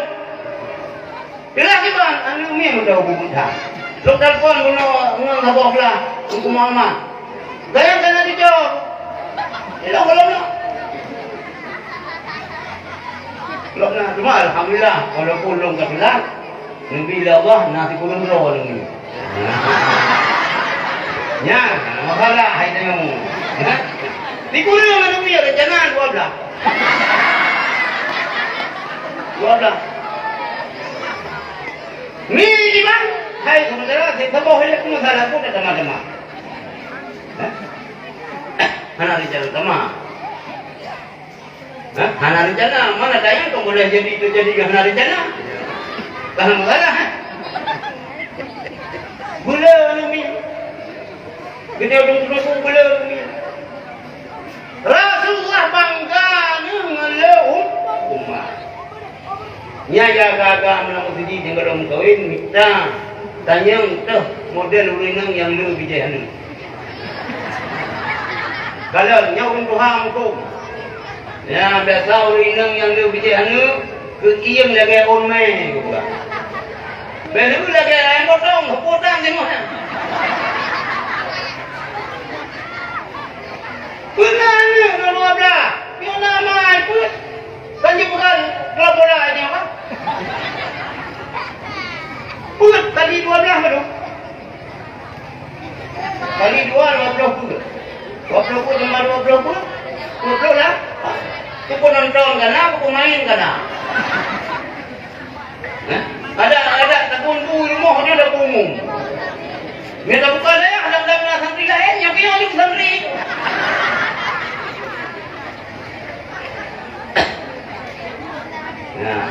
Teulah kiban, aneuk mieng meudawa bubut that. Lôn telepon bunoe ngon saboh blah, Teungku Muhammad. Gaya kana dijaweueb. Ilong Lôn na, cuma alhamdulillah, walaupun lôn ka teulat, neubi lé Allah na sikureueng droe lôn nyoe. Nyan, masalah hai tanyoe. Sikureueng neubi rencana dua blah. Dua blah. Mi di bang, hai sementara saya taboh ilak masalah pun ada teman-teman. Hana rencana sama. Hah? Hana rencana, mana tayang kok boleh jadi terjadi hana rencana? Paham salah? Gula umi. Gede dong dong gula umi. Rasulullah bangga ngon lé umat. Nyan ya gaga meunang siji nyang belum kawin mita tanyong teuh model ureueng inong nyang le bijéh aneuk. Kalau nyoe ureueng tuha muphom. Ya, biasa ureueng inong nyang le bijéh aneuk keu iem lagèe ôn mè geupeugah. Bèk lagèe ayam potong, huputang tengok nyan. Peue na aneuk dua blah, pion na mai peuet. Kan jipeugah dua bola nyoe kan? Peuet kali dua blah baru. Kali dua, dua ploh peuet. Dua ploh peuet tambah dua ploh peuet? Dua ploh lah. Keu peunonton ka na, keu pemain ka na. Nah, ada, ada takun bu rumoh dia dah umum. Mita buka dayah, ada, ada, ada santri lain, yang kena ada santri. Nah.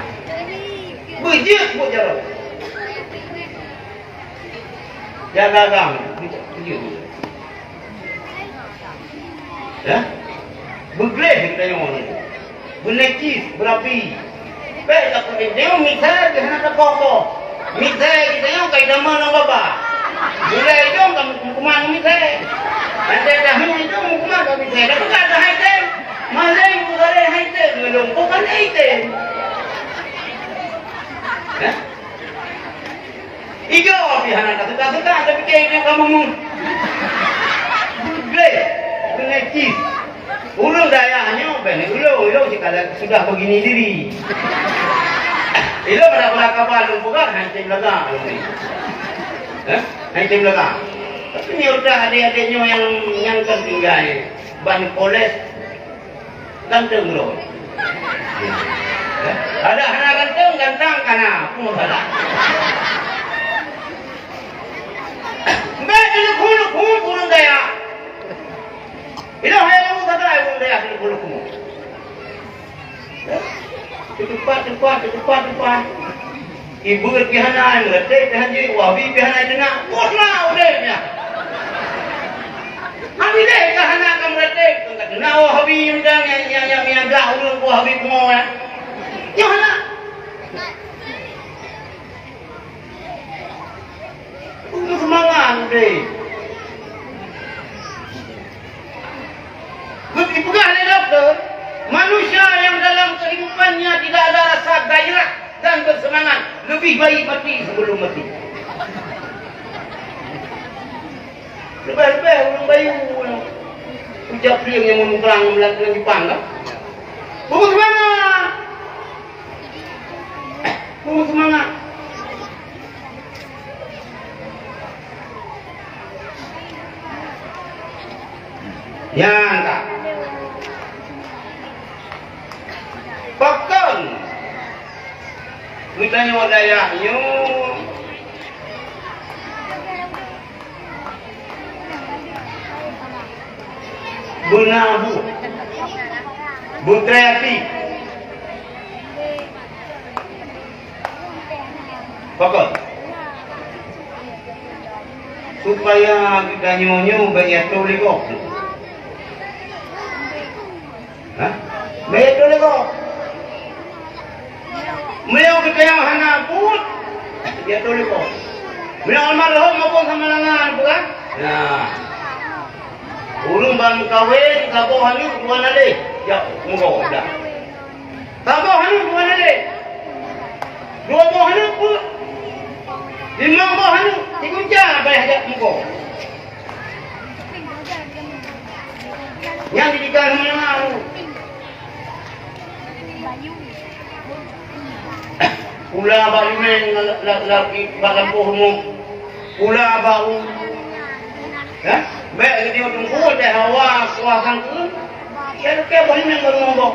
Beujeuet buet jaroe. Jaga agam, beujeuet. Ya? Beugleh geutanyoe nyoe. Beunecis, beurapi. Bèk takot nyoe misai geuhana takoh-koh. Misai geutanyoe kai dama nang baba. Gulai idong ka meukuman misai. Antai tahu idong meukuman ka misai. Tapi ka ada hai tem. Maleng bukan hai tem, ngelong bukan hai tem. Ya? Igo pih hana ka suka-suka, tapi keu ibu kamu mu. Bublé, beungecis. Ureueng dayah nyoe bèk ulông, ulông sikala sudah begini diri. Ilông pada pula kaban lôn peugah, hai tem lagak lôn ni. Eh? Hai tem lagak. Tapi ni udah adek-adek nyoe yang, yang kan tinggal ban koles. Ganteng droe. Ada hana ganteng, gantang kana. Peue masalah? Bèk keuneuk huluk-huluk ureueng dayah. Ilông hai ureueng dayah keuneuk huluk-huluk. Teupat, teupat, teupat, teupat. Ibeut pih hana, meureutek pih hana, wabi pih hana teunak, buet lah udép nyan. Hana deh ka hana ka meureutek, ka teunak wabi nyang, nyang, nyang, nyang, nyang blah ureueng wabi pungo nyan. Nyoe hana. Untuk seumangat udép. Geupeugah lé dokto, manusia yang dalam kehidupannya tidak ada rasa gairah dan bersemangat, lebih baik mati sebelum mati. Leubeh-leubeh ureueng bayeue, ucap plieng nyang meunurang lam Jepang kan? Peue seumangat! Peue seumangat! Nyang ka. Pakon geutanyoe dayah nyoe beuna buet, beukreatif. Pakon? Supaya geutanyoe nyoe bèk jatuh lé gob. Hah? Bèk jatuh lé gob. Meunyoe geutanyoe hana buet, jatuh lé gob. Meunyoe almarhum maupun sama langan, bukan? Nah. Ureueng ban meukawen, saboh aneuk dua naleh. Jak, meugob dah. Saboh aneuk dua naleh. Dua boh aneuk peuet. Limong boh aneuk, sigunca bèk jak muko. Nyan didikan menengah tu. Pula bak limeng lam, lam, lam, bak lampôh rumoh. Pula bak u-, eh? Bèk geutanyoe teungku teuh hawa kuah sangkeuen. Nyang lakèe boh limeng bak rumoh gob.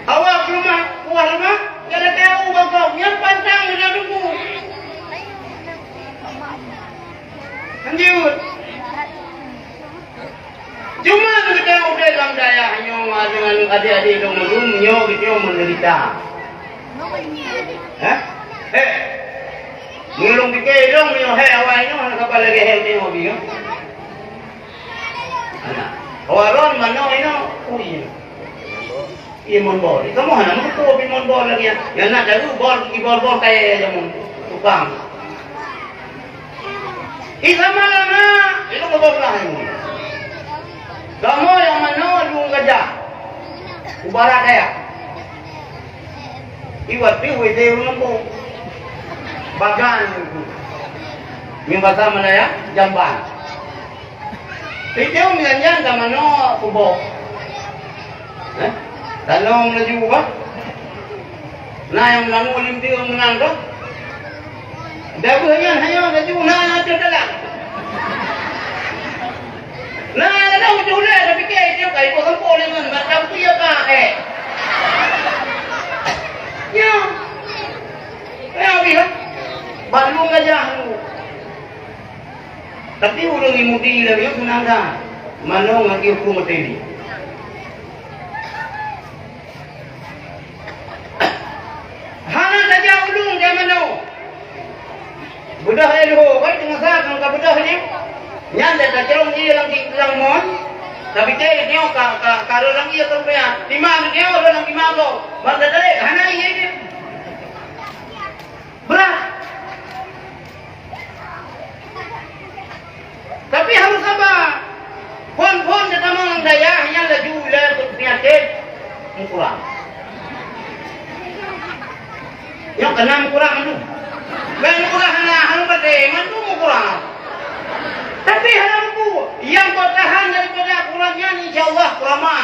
Hawa kuah leumah, kuah leumah, nyang lakèe u bak gob. Nyan pantang geutanyoe teungku. Lanjut. Cuma geutanyoe udép lam dayah nyoe deungon adik-adik lôn mandum nyoe geutanyoe meudeurita. Hah? Heh. Meunyoe lôn pike lôn meunyoe hèk awai nyoe hana sapa lagèe hèk tanyoe bih, kan? Hana. Awai ron manoe inoe, ui. Ié mon bor. Kamoe hana meuteupue ié mon bor lagèe nyan. Nyang na daru bor, ibor-bor kayèe jameun tukang. Ié sama lama, ilôn ka bor lah ilôn. Kamoe nyang manoe lueng gajah. U barat dayah. Iwat pi wéh deh ureueng gampông. Bagan. Nyan basa Malaya, jamban. Sijeuem nyan-nyan ka manoe kuboh. Eh? Tanong laju bah. Na nyang meulamu lim tieng meunan tu. Dabeuh nyan hanya laju na ateueh dalam. Na ladôm teuh ulèe tapike tiep kai boh sampôh lé ngon macam tu ya ka, eh. Nyo. Eh, habis lah. Bak lueng gajah tu. Tapi ureueng Yahudi lagèe nyoe seunang that, manoe ngon ié huköm Mateli. Hana tajak u lueng keu manoe. Beudôh lhèe leuhô, kan teungoh sa ka beudôh nyan. Nyan tacalông ié lam, lam mon, tapike nyoe ka, ka, ka rhot lam ié keu rupiah. Tima nyoe rhot lam tima gob. Ban tatarek, hana ié nyan. Brat. Tapi harôh saba. Phôn-phôn teutamong lam dayah nyan laju ilèe peunyakét meukurang. Nyoe keunan meukurang tu. Bèk meukurang hana, hana patéh, mandum meukurang. Tapi hana mampu. Nyang keu tahan daripada kurang nyan, insya Allah, kuraman.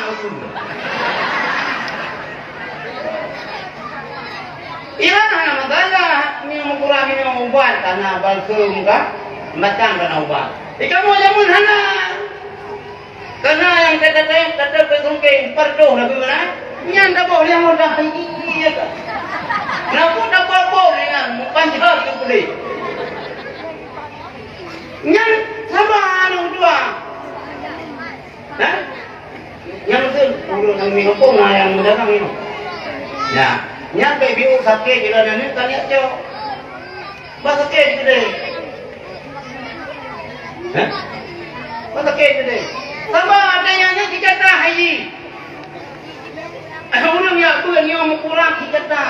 Iran hana masalah, minum ukuran minum ubat, kana balsem ka, macam kana ubat. Di kamoe jameun hana. Kana nyang teuka-teuka beusungkeng, peureudôh lagu mana? Nyan taboh lé anggota. Iya ka. Nah, pun taboh-boh dengan panjat tu boleh. Nyan sama anu dua. Hah? Nyang meuteun, ureueng nyang meunoe na nyang meudagang nyoe. Nah, nyan bèk biôh sakét jih lagèe nyan ka niat cok. Bah sakét jih keudéh. Hah? Bah sakét jih keudéh. Sama ada nyang nyan sijata hai jih. Ureueng nyang beuet nyoe meukurang sijata.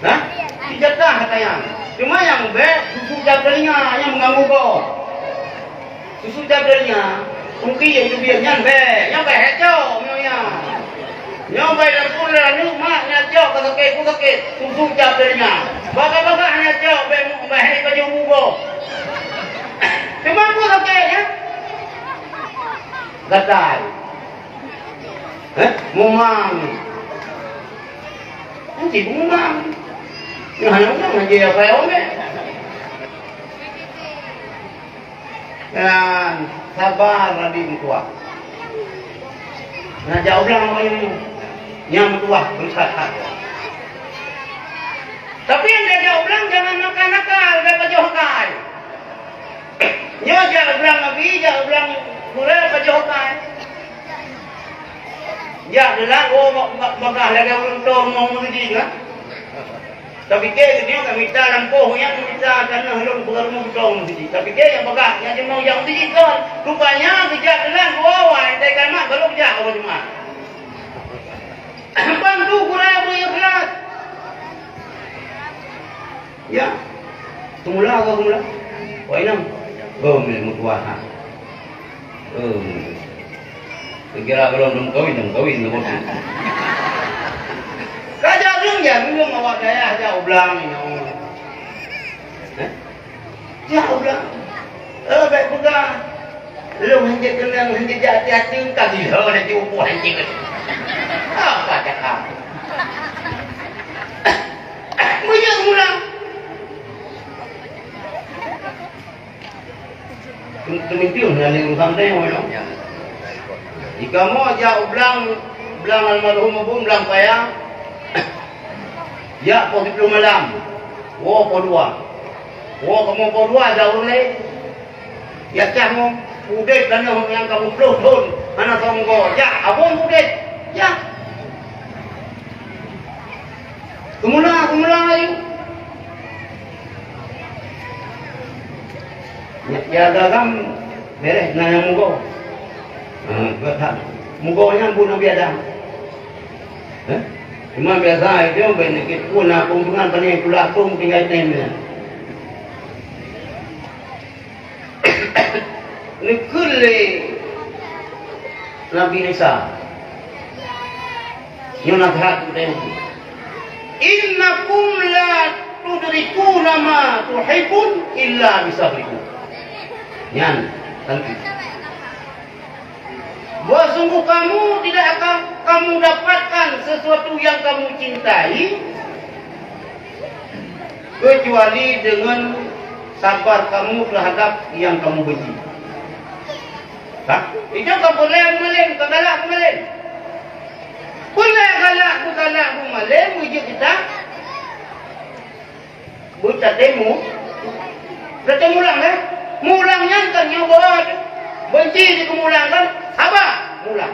Nah, sijata hata nyan. Cuma nyang bèk susu cap teulinga nyang meuganggu gob. Susu cap teulinga, ungki nyang teubiet nyan bèk, nyan bèk hèk cok nyoe nyan. Nyoe bèk lam pun lam aneuk mak nyan cok ka sakét, ku sakét, susu cap teulinga. Bagah-bagah nyan cok bèk mu-, bèk hèk pajoh bu gob. Cuma ku sakét nyan. Gatal. Eh, mumang. Nanti mumang. Nah, mumang aja ya, Pak Ome. Dan sabar, Raden, kuat. Nah, jak u blang, Pak Ome. Nyang meutuah, berusaha. Tapi nyang jak u blang, jangan nakal-nakal, bèk pajoh kai. Nyoe jak u blang Abi, jak u blang Gurèe pajoh kai. Jak deulat, oh, bak, bak, bagah lagèe ureueng tô rumoh meuseujid, kan? Tapike geutanyoe ka mita lampôh nyang mita tanoh lôn beurumoh beutôi meuseujid. Tapike nyang bagah, nyang jeumoe jak meuseujid kon. Rupanya geujak deulat dua awai, tai kalmat baru geujak awai Jumat. Bantu Gurèe beu ikhlas. Ya. Semula ke semula? Wah, inong. Oh, milik meutuah, ha. Oh. Kira belum, belum kawin, belum kawin, belum kawin. Ka jak ureueng, jak ureueng awak dayah jak u blang nyoe. Hah? Jak u blang. Eh, bèk peugah. Lôn hanjeuet keunong, hanjeuet jak até-até, ka gila dah jiôh poh hanjeuet. Apa cakap? Mulang. Teuminting hana lé urusan teuh nyoe. Jikamoe jak u blang, blang almarhum Abu, blang paya. Jak poh siplôh malam. Woe poh dua. Woe kamoe poh dua jak ureueng laén. Jak cah ngon udeb tanoh nyang ka muplôh thon hana songgo. Jak abon udeb. Jak. Keumula, keumula laju. Nyak, ya, agam bereh na nyang mugoe. Ha, geuh that. Mugoe nyan bu Nabi Adam. Eh? Cuma biasa itu ben kit pun na keuntungan paling pula pun tinggai tem nyan. Neukheun lé Nabi Isa. Nyoe na that keu tanyoe. Innakum la tudrikuna ma tuhibbun illa bisabrikum. Nyan, tanti. Bahwa sungguh kamu tidak akan kamu dapatkan sesuatu yang kamu cintai kecuali dengan sabar kamu terhadap yang kamu benci. Hah? Itu kan boleh malem, kan galak malem. Boleh galak, galak malem, ujuk kita. Beutatemu, tatemu mulang, eh? Mulang nyan kan nyoe beuet. Benci di keumulang kan? Haba mulang.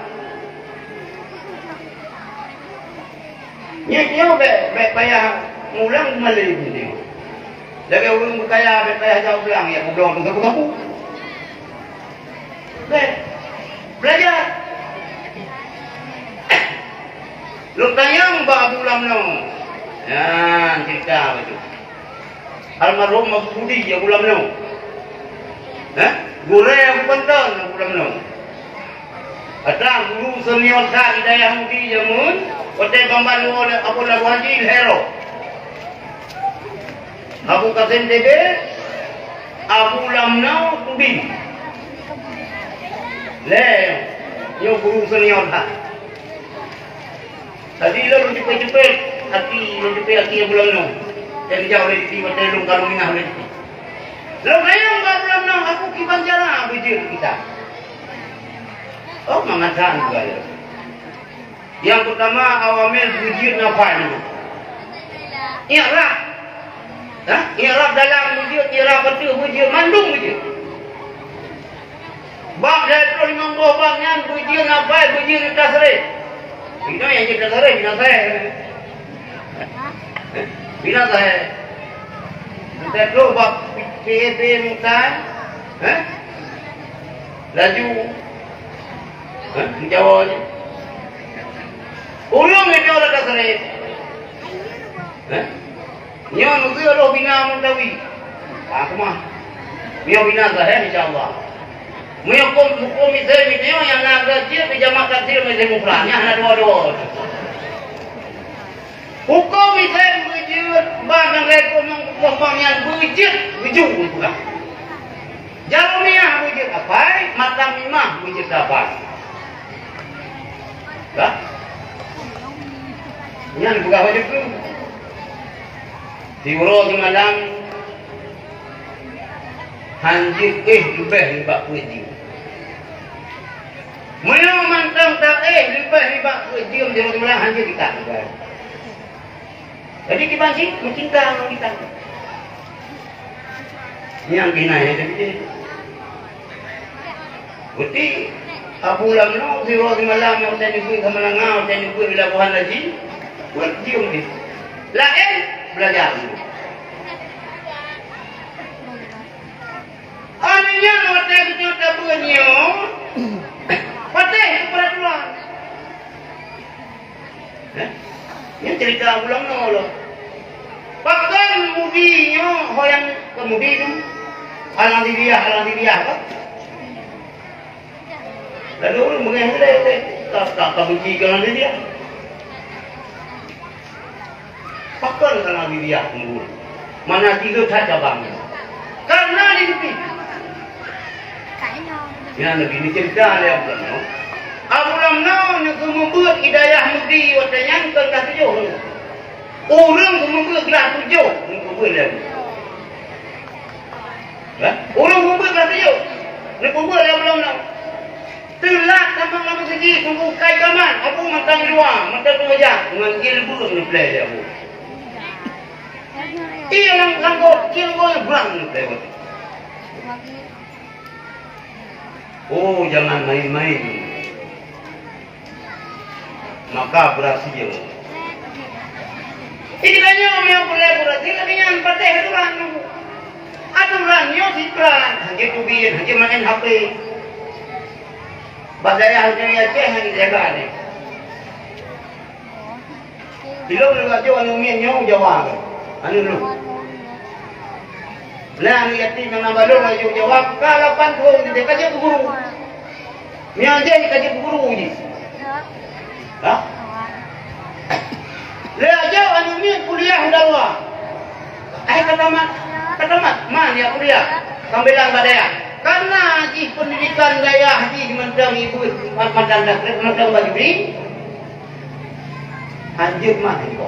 Nyoe, nyoe bèk, bèk payah mulang malem nyoe. Lagèe ureueng beukaya bèk payah jak u blang, ya, peubloe peugah-peugah. Bèk. Beulajar. Lôn tanyong bak Abu Lamno. Nyan cerita bacut. Almarhum Abu Budi Abu Lamno. Hah? Gurèe Abu Panton Abu Lamno. Atra guru senior that di dayah Mudi jameun, watèe ban-ban woe Abu Labu Haji Hero. Abu Kasim T B, Abu Lamno Tudin. Lé, nyoe guru senior that. Tadi lôn cupet-cupet aki, lôn cupet aki Abu Lamno. Dan dijawab oleh Diki, watèe lôn kalon minah oleh Diki. Lôn tanyong bak Abu Lamno, aku kiban cara beujeuet kita. Oh, mangat that juga ya. Nyang peutama, awamil beujeuet nafai nyoe. I'rab. Hah? I'rab dalam beujeuet, i'rab ateueh beujeuet, mandum beujeuet. Bab dua ploh limong boh bab nyan beujeuet nafai, beujeuet tasrif. Inoe nyang jeuet tasrif, binasai. Binasai. Teuka bab P H P muka. Hah? Laju. Hah? Menjawab je. Ureueng itu adalah tasrif. Hah? Nyoe nuzul roh bina Muntawi. Ah, kumah. Nyoe bina zahir, insya Allah. Meunyoe huköm, huköm Islam itu nyang na gaji di jamak takdir meusidang mufrad. Nyan hana dua-dua. Huköm Islam beujeuet, ban nyang rekor nyang keumpang nyan beujeuet, beujeuet peugah. Jarumiyah beujeuet apai, matam mimah beujeuet apai. Dah? Nyan peugah bak jeuet tu. Siuroe simalam, han jeuet éh leubeh nibak peuet jeuem. Meunyoe mantong taéh leubeh nibak peuet jeuem, siuroe simalam han jeuet kita leubeh. Jadi kiban cit meucinta ngon kita. Nyang keuhina nyang teubiet. Bukti Abu Lamno siuroe simalam nyang watèe neubeuet sama langa, watèe neubeuet di Labuhan Haji, buet jeuem jih. Laén beulajar. Aneuk nyan watèe geutanyoe tabeuet nyoe, patéh keu peuraturan. Eh? Nyan cerita Abu Lamno lom. Pakon Mudi nyoe ho nyang kon Mudi tu? Al-Aziziyah, Al-Aziziyah kan? Lalu ureueng beungèh ulèe, ulèe. Tak, tak, tak benci keu Al-Aziziyah. Pakon Al-Aziziyah unggul? Mana tiga that cabang nyan? Karena di tepi. Ya, Nabi ni cerita lé Abu Lamno. Abu Lamno nyoe keumeubeuet hidayah Mudi watèe nyan kon ka tujoh. Ureuëng seumeubeuet glah tujoh, neupeubuet lé. Hah? Ureuëng seumeubeuet glah tujoh, neupeubuet lé ulôn nyoe. Teulat tamong lam meuseujid, sunggoh kai kaman, Abu mantong luwa, mantong luwa jak, ngon jilbab neuplè lé Abu. Iya lam, lam got, jilbab brang neuplè. Oh, jangan main-main. Maka berhasil. Jadi, tanyoe meunyoe peureulèe berhasil, lagèe nyan patéh aturan. Aturan nyoe siprat, hana teubiet, hana main H P. Bak dayah di Aceh hana jaga ni. Ilôn lôn ajoh aneuk miet nyoe u Jawa. Aneuk lôn. Nah, aneuk yatim nyang na balong laju Jawa, ka lapan thôn di ka jeuet keu guru. Nyan jih ka jeuet keu guru jih. Hah? Lé ajoh aneuk miet kuliah di luwa. Ai ka tamat, ka tamat, man ya kuliah. Sambilan bak dayah. Karena jih pendidikan dayah jih mantong ibu, mantong, mantong bak juri. Hanjeuet mah ibu.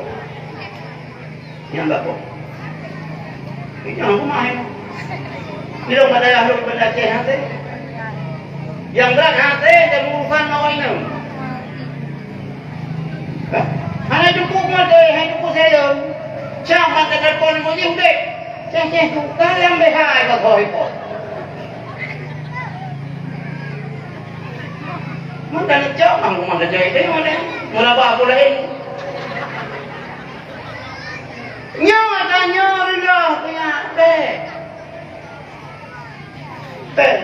Nyang bak boh. Nyang rumah nyoe. Ilôn bak dayah lôn bak Aceh hase. Nyang brat hase dan urusan awak inong. Hah? Hana cukup ngon deh, hana cukup sayang. Cam mata telepon mo jih udeh. Ceh, ceh, tu ka nyang B H ai ka koi pot. Mun ka neucok, mang rumah neucok itu yang ada. Murabah pula ini. Nyoe tanyoe reuloh keu nyak bèk. Bèk.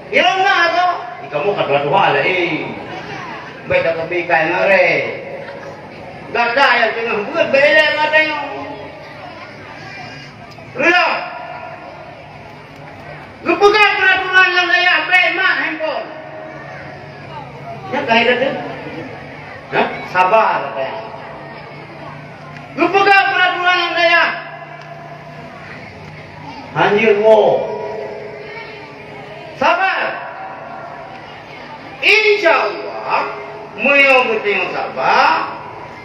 Ilôn na tu. Di kamoe ka tuha-tuha laén. Bèk dak keubi kai ngaré. Gata nyang teungoh beuet bèk ilèe gata nyoe. Reuloh. Geupeugah peuraturan lam dayah bèk mat handphone. Nyan ka hai teuh. Hah? Sabar, kata. Geupeugah peuraturan lam dayah. Hanjeuet woe. Sabar. Insya Allah, meunyoe geutanyoe sabar,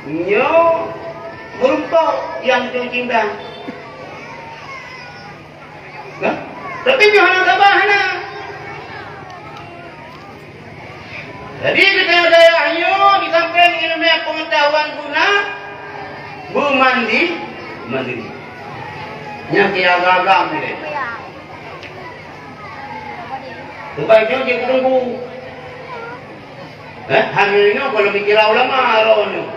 nyoe meurumpok nyang geutanyoe cinta. Nah, tapi nyoe hana sabar, hana. Jadi, geutanyoe dayah nyoe di sampéng ileumèe peungeutahuan guna, beumandi, mandiri. Nyang keu agam-agam nyoe. Bukan nyoe jeuet keu teungku. Eh, hana nyoe kalau mikira ulama roh nyoe.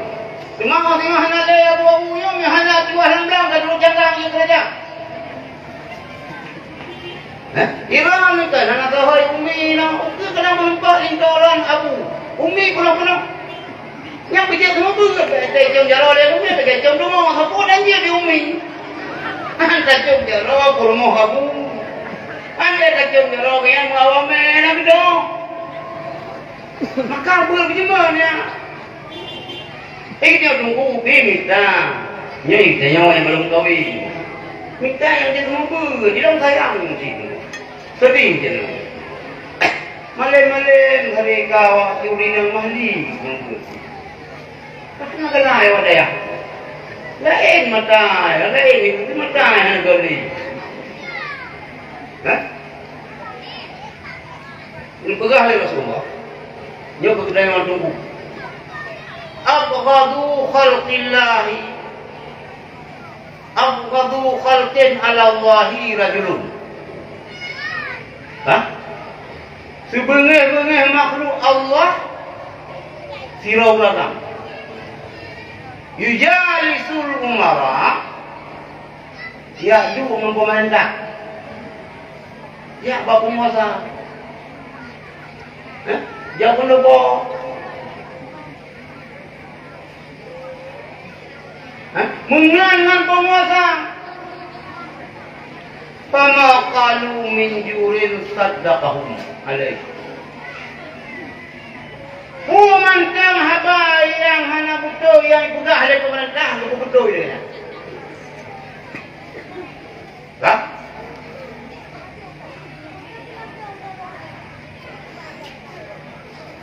Cuma orang tengah hana lé abu-abu nyoe, hana tuah lam blang ka dulu jaga nyoe keuraja. Eh, Iran ni kan hana keuhai umi na, ukeue keunan meureumpok lingkaran abu. Umi peunoh-peunoh. Nyang beujeuet seumeubeuet, tacöm jaroe lé umi, tacöm rumoh, sapeue dan jeuet di umi. Tacöm jaroe peurumoh abu. Andai tacöm jaroe nyan meuawai mé na beudôh. Maka beureujeumah nyan. Eh, nyoe teungku ubé mita. Nyoe tanyoe nyang belom kawin. Mita nyang jeuet meubeuet, jilong sayang cit. Seudeh jeuet. Malém-malém hari ka awak curi nyang mahli meubeuet. Tapi na keunan ayah dayah. Laén mata, laén itu mata hana goli. Hah? Neupeugah lé Rasulullah, nyoe keukeudai wan teungku, "Abghadu khalqillahi, abghadu khalqin 'alallahi rajulun." Hah? Sibeungéh-beungéh makhluk Allah, sidroe ureueng agam. Yujalisul umara, jak duek ngon peumeurintah. Jak bak peunguasa. Hah? Jak peuneubô. Hah? Meungon ngon peunguasa. Fama qalu min jurin saddaqahum alaih. Peue mantong haba nyang hana beutôi nyang peugah lé peumeurintah, geupeubeutôi lé nyan. Lah?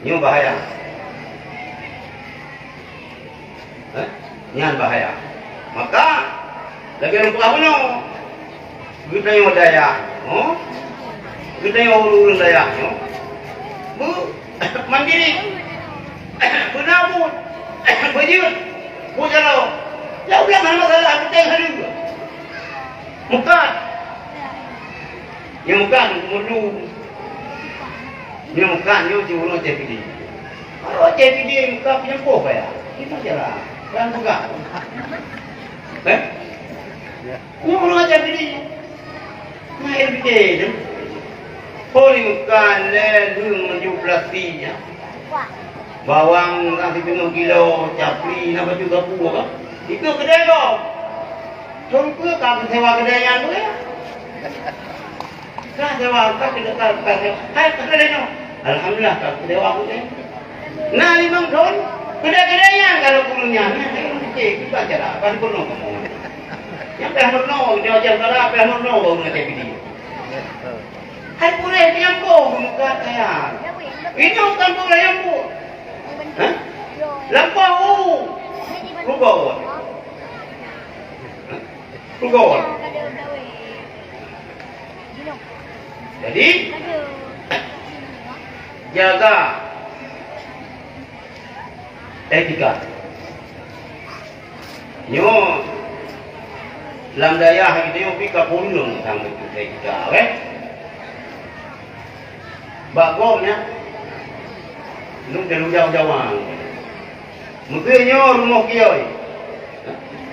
Nyoe bahaya. Eh? Nyan bahaya. Maka lagèe lôn peugah bunoe, geutanyoe dayah nyoe, geutanyoe ureueng-ureueng dayah nyoe, beu mandiri, beuna buet, beujeuet, buet jaroe. Ya ulang hana masalah, geutanyoe hana. Meukat. Nyang meukat meulu. Nyang meukat nyoe cit ureueng C P D. Kalau C P D meukat nyang poh kaya. Kita jalan. Kan peugah. Eh? Nyoe ureueng C P D. Main pike tu. Hôi meukat lé lheueng meunyoe plastik nyan. Bawang ka siteungoh kilo, capli na baju gapu apa? Itu kedai kau. Cong peue ka keusewa keudè nyan tu, ya? Ka sewa, ka keudè, ka, ka sewa. Hai, ka keudè nyoe. Alhamdulillah, ka keusewa keudè. Na limong thon, keudè-keudè nyan ka lheueh puluh nyan. Nah, saya orang kecil, kita cara, kan pernah kamu. Yang pernah pernah, dia ajar salah, pernah pernah baru nak jadi. Hai purèh nyang boh meuneukat kaya. Inong kan purèh nyang boh. Hah? Lampôh u. Rugoe. Rugoe. Jadi, jaga etika. Nyoe lam dayah geutanyoe pih ka peureuleueng sang etika, weh. Bak gob nyan, lôn teulujau Jawa. Meukeue nyoe rumoh kiôi.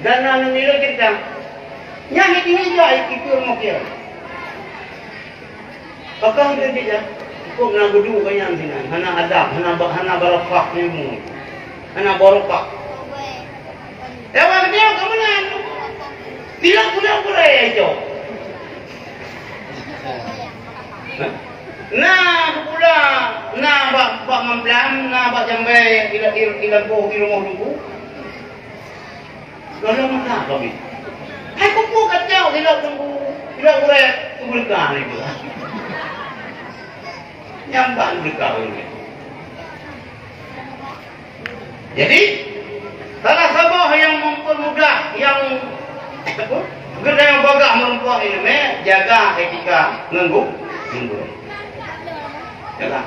Dan na ngon nilai cerita. Nyan hiti-hiti jai itu rumoh kiôi. Pakon teuh jih, ya? Huköm na geuduek keu nyan sinan, hana adab, hana ba-, hana barokah ilmu. Hana barokah. Ewa geutanyoe ka meunan. Tidak pulang pulai ya, Cok. Hah? Na pula, na bak, bak Mamplam, na bak Jambai, ila, ila, ila boh, ila boh nunggu. Lalu mana kami? Hai kupu kacau, ila tunggu, ila urat, tunggu dekat ni pula. Nyambat dekat ni. Jadi, salah saboh nyang mempermudah, nyang, apa, geutanyoe bagah meureumpok ileumèe, jaga etika ngon gu-, ngon gurèe. Jaga.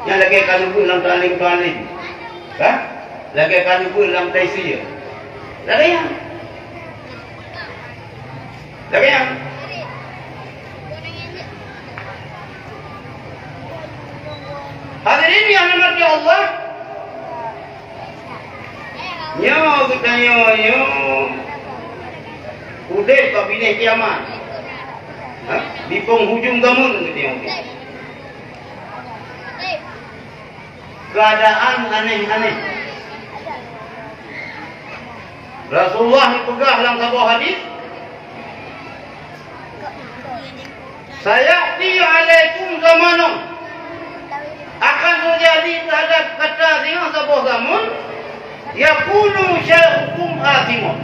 Nyang lagèe ka neubeuet lam taalim-taalim. Ka? Lagèe ka neubeuet lam taisir. Lagèe nyan. Lagèe nyan. Hadirin yang dirahmati Allah, nyoe geutanyoe nyoe udép bak binéh kiamat. Ha? Di penghujung zaman geutanyoe udép. Keuadaan aneh-aneh. Rasulullah geupeugah lam saboh hadis, "Sayati alaikum zamanun," akan teujadi teuhadap gata singoh saboh zaman, "yakunu syaikhukum athimun,"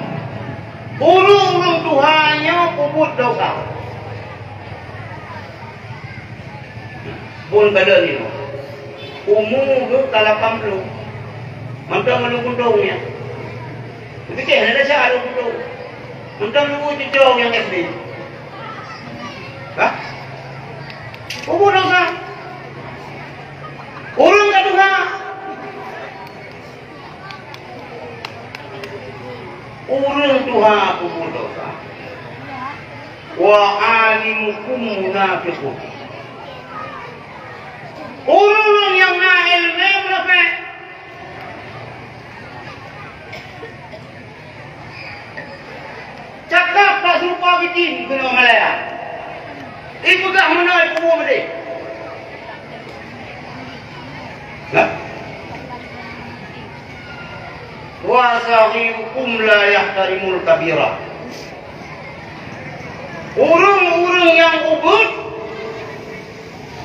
ureueng-ureueng tuha nyoe peubuet desya. Phon ka lheueh nyoe. Umu geuh ka lapan ploh. Mantong meunurot keuntong nyan. Beutôi hana desya lôn keuntong. Mantong lôn cucok nyang S D. Hah? Umu desya. Ureueng ka tuha. Ureueng tuha peubuet desya. Wa alimukum munafiqun. Ureueng nyang na ileumèe munafék. Cakap tak serupa bitin keunoe Malaya. Ipeugah meunoe ipubuet meudeh. Nah. Wa saghirukum la yahtarimul kabira. Ureueng-ureueng nyang ubit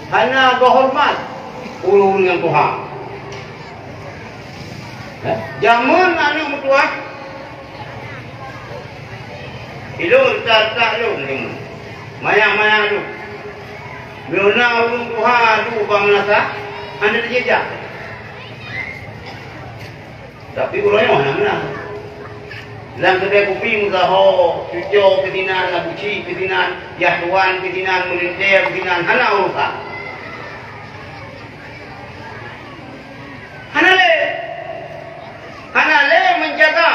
hana geuhoreumat ureueng-ureueng nyang tuha. Eh, jameun aneuk meutuah, ilôn reutak-reutak lôn deungon maya-maya lôn. Meunyoe na ureueng tuha duek bak meunasah, hana teujak. Tapi uroe nyoe hana meunan. Lam keudè kupi meusaho, cuco keusinan, Abu Cik keusinan, Yah Tuan keusinan, meulintèe keusinan, hana urusan. Hana lé. Hana lé meujaga.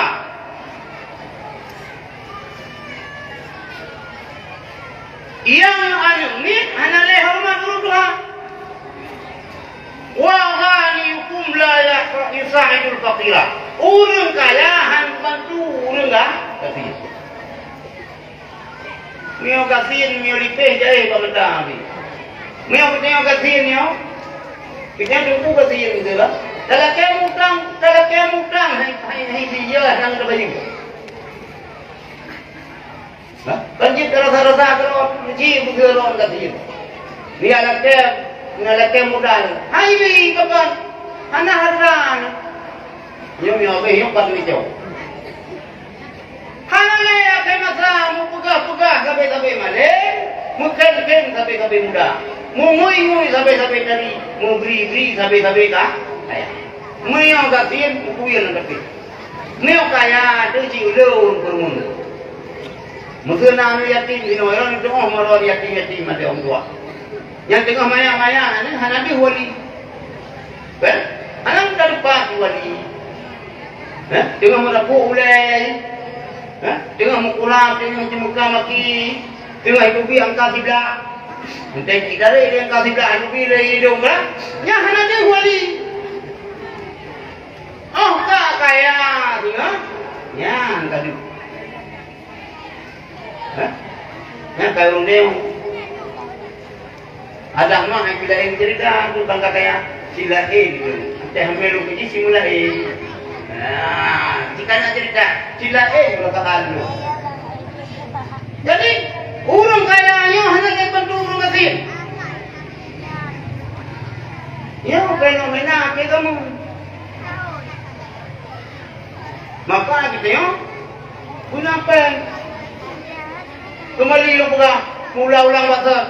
Nyang aneuk miet hana lé horeumat ureueng tuha. Wa ghaniyukum la yusa'idul faqira. Ureueng kaya han bantu ureueng ga-, gasien. Meunyoe gasien, meunyoe lipéh jai bak mata pih. Meunyoe geutanyoe gasien nyoe, geutanyoe teungku gasien beutôi lah. Talakèe mutang, talakèe mutang, hai, hai, hai, sijeuh nyang teubayeue. Hah? Kan jeuet tarasa-rasa keudroe, meucit beugeurok ka jeuet. Nyan lakèe, nyan lakèe modal. Hai, kapan? Hana hareuta. Nyoe, nyoe, abéh nyoe pat meucok. Hana lé akhé masa meupeugah-peugah sabé-sabé malém, meukheun-kheun sabé-sabé muda, meungui-ngui sabé-sabé tari, meubri-bri sabé-sabé ka-, kaya. Meunyoe gasien, meukuyeuen tapi. Meunyoe kaya, teuh cit ulôn peureumeun. Meukeuna aneuk yatim jinoe, nyoe teungoh meuron yatim-yatim maté orang tuha. Nyang teungoh maya-maya nyan hana deuh wali. Kan? Hana meukalupa wali. Kan? Teungoh meurapok ulèe. Kan? Teungoh meukurab, teungoh ceumeuka maki. Teungoh iteubiet angka siblah. Entah cit dari dia angka siblah, iteubiet lé idong kan? Nyan hana deuh wali. Oh, ka kaya singoh, nyan ka deuh. Hah? Nyan ka ureueng deuh. Adak mah hai pilaén cerita tu bang ka kaya. Cilaén tu. Teuh hamé lôn keuji si mulaén. Nah, jika nak cerita, cilaén tu ka anu. Jadi, ureueng kaya nyoe hana lé bantu ureueng gasien. Nyoe fenomena keu kamoe. Maka geutanyoe guna péng. Keumbali lôn peugah, meuulang-ulang bak soe.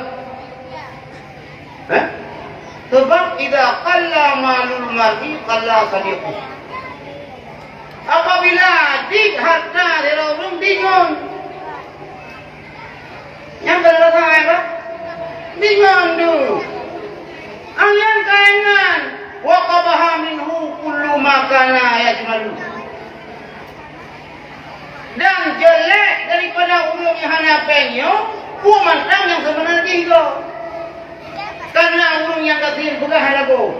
Eh? Sabab idza qalla malul mar'i qalla sadiquh. Apabila jih hareuta sidroe ureueng, bingung. Nyang keudua sagai, bah? Bingung tu. Angan kaingan, wa qabaha minhu kullu ma kana yajmalu. Dan jelek daripada ureueng nyang hana péng nyoe, peue mantong nyang seubeuna jih goe. Karena ureueng nyang gasien peugah lagoe.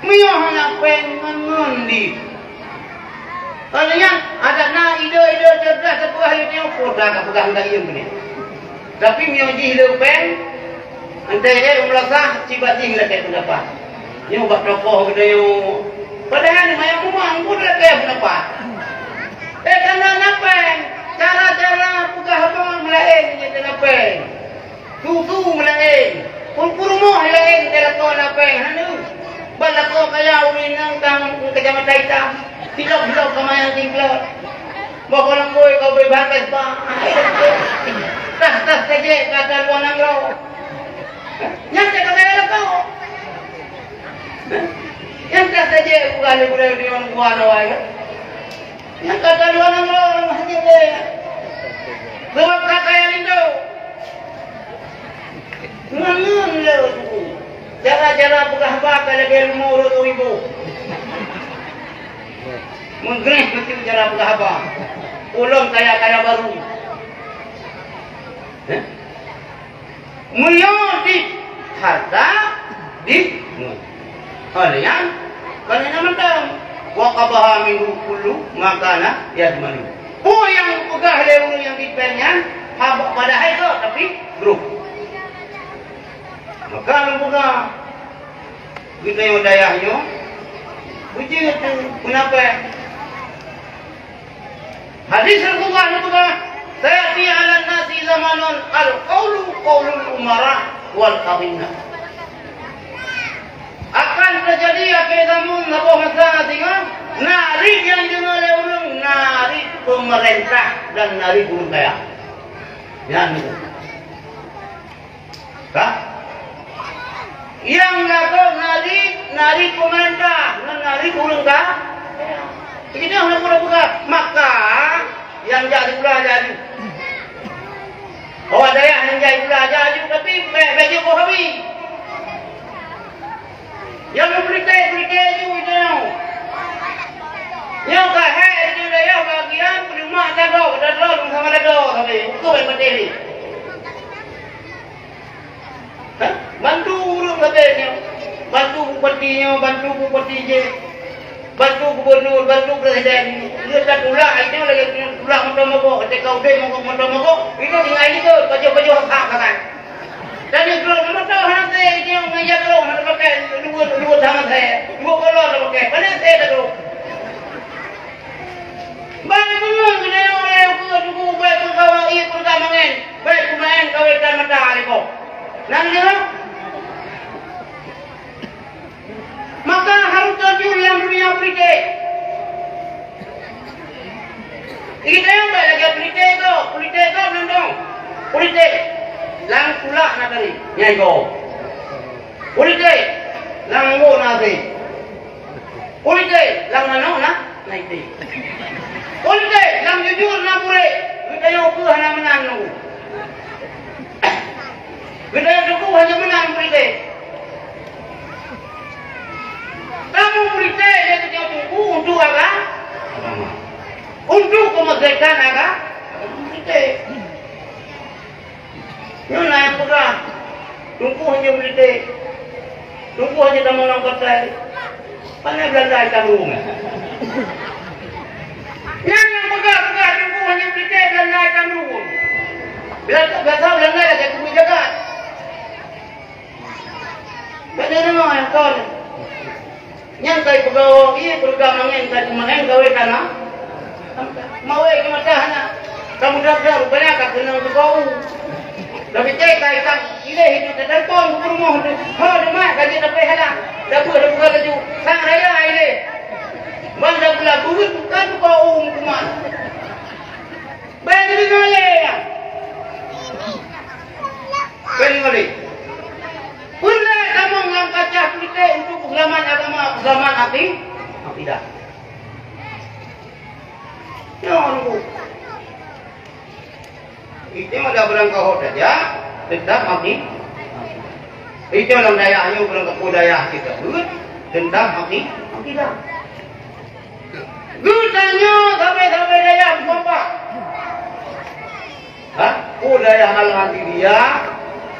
Meunyoe hana péng ngon, ngon di. Kalau nyan, adak na ide-ide cerdas teupeugah lé nyoe, peue ka peugah ngon dayeueng keunoe. Tapi meunyoe jih le péng, entah eh, meulasah, cibat jih lakèe peundapat. Nyoe bak tokoh geutanyoe. Padahai manyang mumang pun lakèe peundapat. Eh, kana na péng, cara-cara peugah haba meulaén nyang na péng. Su-su meulaén, peurumoh laén di lakoe na péng, hana. Ban lakoe kaya ureueng inong ka ngon kacamata itam, silop-silop ka manyang singklot. Boh golom bui ka ubé bahan Vespa. Tas-tas tajek ka ata luwa nanggroe. Nyan ka kaya lakoe. Nyan tas tajek bukan di budaya di orang tua na wai. Nyan ka ata luwa nanggroe hana jeuet lé. Sabab ka kaya linto. Ngon-ngon lé teungku. Cara-cara peugah haba ka lagèe rumoh ureueng ibu. Meugreh meucue cara peugah haba. Ulôn kaya-kaya baru. Heh? Meunyoe di hareuta, di ngon. Óh lheueh nyan, kon hana mantong. Wa qabaha minhu kullu ma kana yajmalu. Peue nyang geupeugah lé ureueng nyang di péng nyan, haba padahai kok, tapi brôk. Maka lôn peugah, geutanyoe dayah nyoe, beujeuet tu, meunapa? Hadis Rasulullah neupeugah, "Sayati 'alan nasi zamanun al-qaulu qaulul umara wal aghnia." Akan teujadi akhé zaman saboh masa singoh, na riet nyang jideungoe lé ureueng, na riet peumeurintah dan na riet ureueng kaya. Nyan. Ka? Nyang lakoe na riet, na riet peumeurintah, ngon na riet ureueng ka-, Geutanyoe hana peugah-peugah, maka nyang jak sikula jak aju. Awak dayah nyang jak sikula jak aju, tapi bèk, bèk jeuet boh habéh. Nyang meupolitik-politik aju geutanyoe. Nyoe ka hék di dayah bagian peuleumak dadôk, dadôk, sama dadôk sabe. Ukeue bèk maté lé. Hah? Bantu ureueng sabe nyoe. Bantu bupati nyoe, bantu bupati jih. Bantu gubernur, bantu presiden. Lheueh tatulak, nyoe lagèe tulak moto mogok. Ketika udeh mogok moto mogok, itu tinggai likot, pajoh-pajoh hak-hak sagai. Dan nyoe droe moto hana teuh, nyoe ngon jak droe hana pakai, dua, dua tangan saya. Dua kolor hana pakai. Mana saya tak tahu? Bang, bangun keunoe, uroe ukeue tugu, bèk peugah ié peugah mangén, bèk peumaén kawetan mata lé boh. Nang deungoe? Maka harôh terjun lam dunia politik. Geutanyoe bèk lagèe politik gob, politik gob nyan dong. Politik lam tulak na tadi, nyai gob. Politik lam anggô na asèe. Politik lam manok na, na iték. Politik lam jujur na burék. Geutanyoe ukeue hana meunan nunggu. Geutanyoe teungku hana meunan politik. Kamoe politik lé geutanyoe teungku untuk aga-, agama. Untuk peumeuseukan aga-, agama politik. Nyoe na nyang peugah, Teungku hana meuliték. Teungku hana tamong lam kotai. Pane Belanda itam ruweueng. Nyan nyang peugah-peugah Teungku hana meuliték, Belanda itam ruweueng. Bila biasa Belanda lagèe kubu jagat. Bak deungoe nyang kon. Nyan kai peugah, ié peugah mangén, kai peumaén gawé tanoh. Mawé keu mata hana. Kamu dah-dah rupanya ka keunong teuka u. Tapi cai kai ka ilée itu telepon ke rumah tu. Ha, demak ka jeuet dapet hala. Dapur dah buka laju. Sang raya ilée. Bang dah pula buet bukan teuka u hukuman. Bayang jadi nolé ya. Kali-kali. Peureulée tamong lam kaca politik untuk peuseulamat agama, peuseulamat aki-, akidah. Nyoe nunggu. Itu ada barang kahot saja, tetap aki-, itu lam dayah nyoe barang kapeue dayah kita buet, tetap aki-, akidah. Geutanyoe sabe-sabe dayah meukompak. Ha? Peue dayah Al-Ghamidiyah,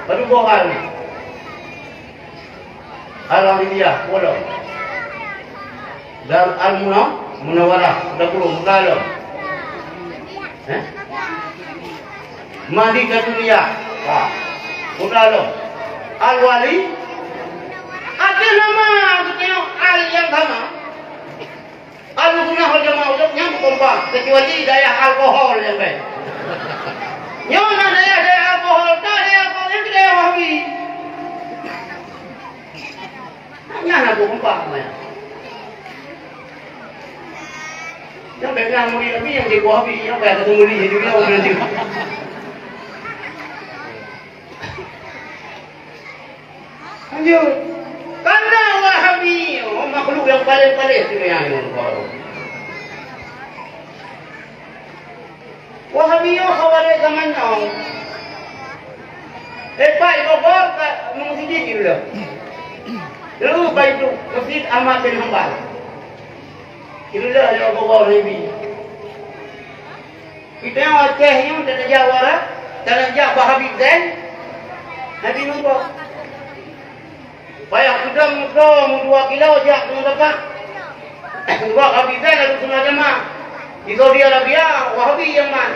padum boh al ni? Al-Ghamidiyah, peue lom? Dar Al-Muna-, Munawarah, Seulah Purong, peue lom? Eh? Mahdi Syaduliyah, ha, peue lom? Al-Wali, ada nama geutanyoe al nyang sama. Ahlussunnah wal Jamaah udeb nyan beukompak, keucuali dayah alkohol nyang bèe. Nyoe na dayah-dayah alkohol, tak dayah alkohol nyan keu dayah Wahabi. Nyan na beukompak nyan. Nyang bèk na murit Nabi nyang jadi Wahabi, nyang bèk na murit jadi Wahabi. Lanjut. Karena Wahabi, oh, makhluk nyang paléng paléh dunia nyoe. Wahabi nyoe khawarij zaman now. Eh, Pak, Bogor ka meusidin di Lula. Lalu baitu Masjid Ahmad bin Hanbal. Di Lula ada Bogor Nabi. Kita nyang Aceh nyoe, tanajak warak, tanajak Wahabi Zain, Nabi mumbok. Payah peudong moto meudua kilo jak keu Mekah. Sebab Wahabi Zain lalu Sunnah Jamaah. Di Saudi Arabia, Wahabi nyang man.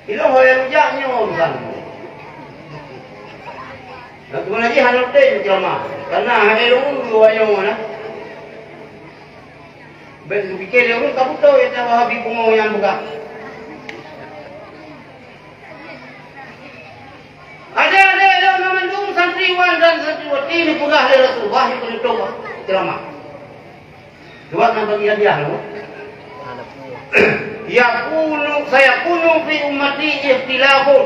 Ilong ho nyang jak nyoe urusan. Nah, tu lagi hana tem ceramah. Karena hana ilong dua nyoe nah. Bèk geupike lé ureueng ka beutôi ata Wahabi pungo nyang peugah. Adak-adak lôn mandum santriwan dan santriwati neupeugah lé Rasulullah nyang peunutôp ceuramah. Sebab na bagi hadiah lôn. Yakunu, sayakunu fi ummati ikhtilafun.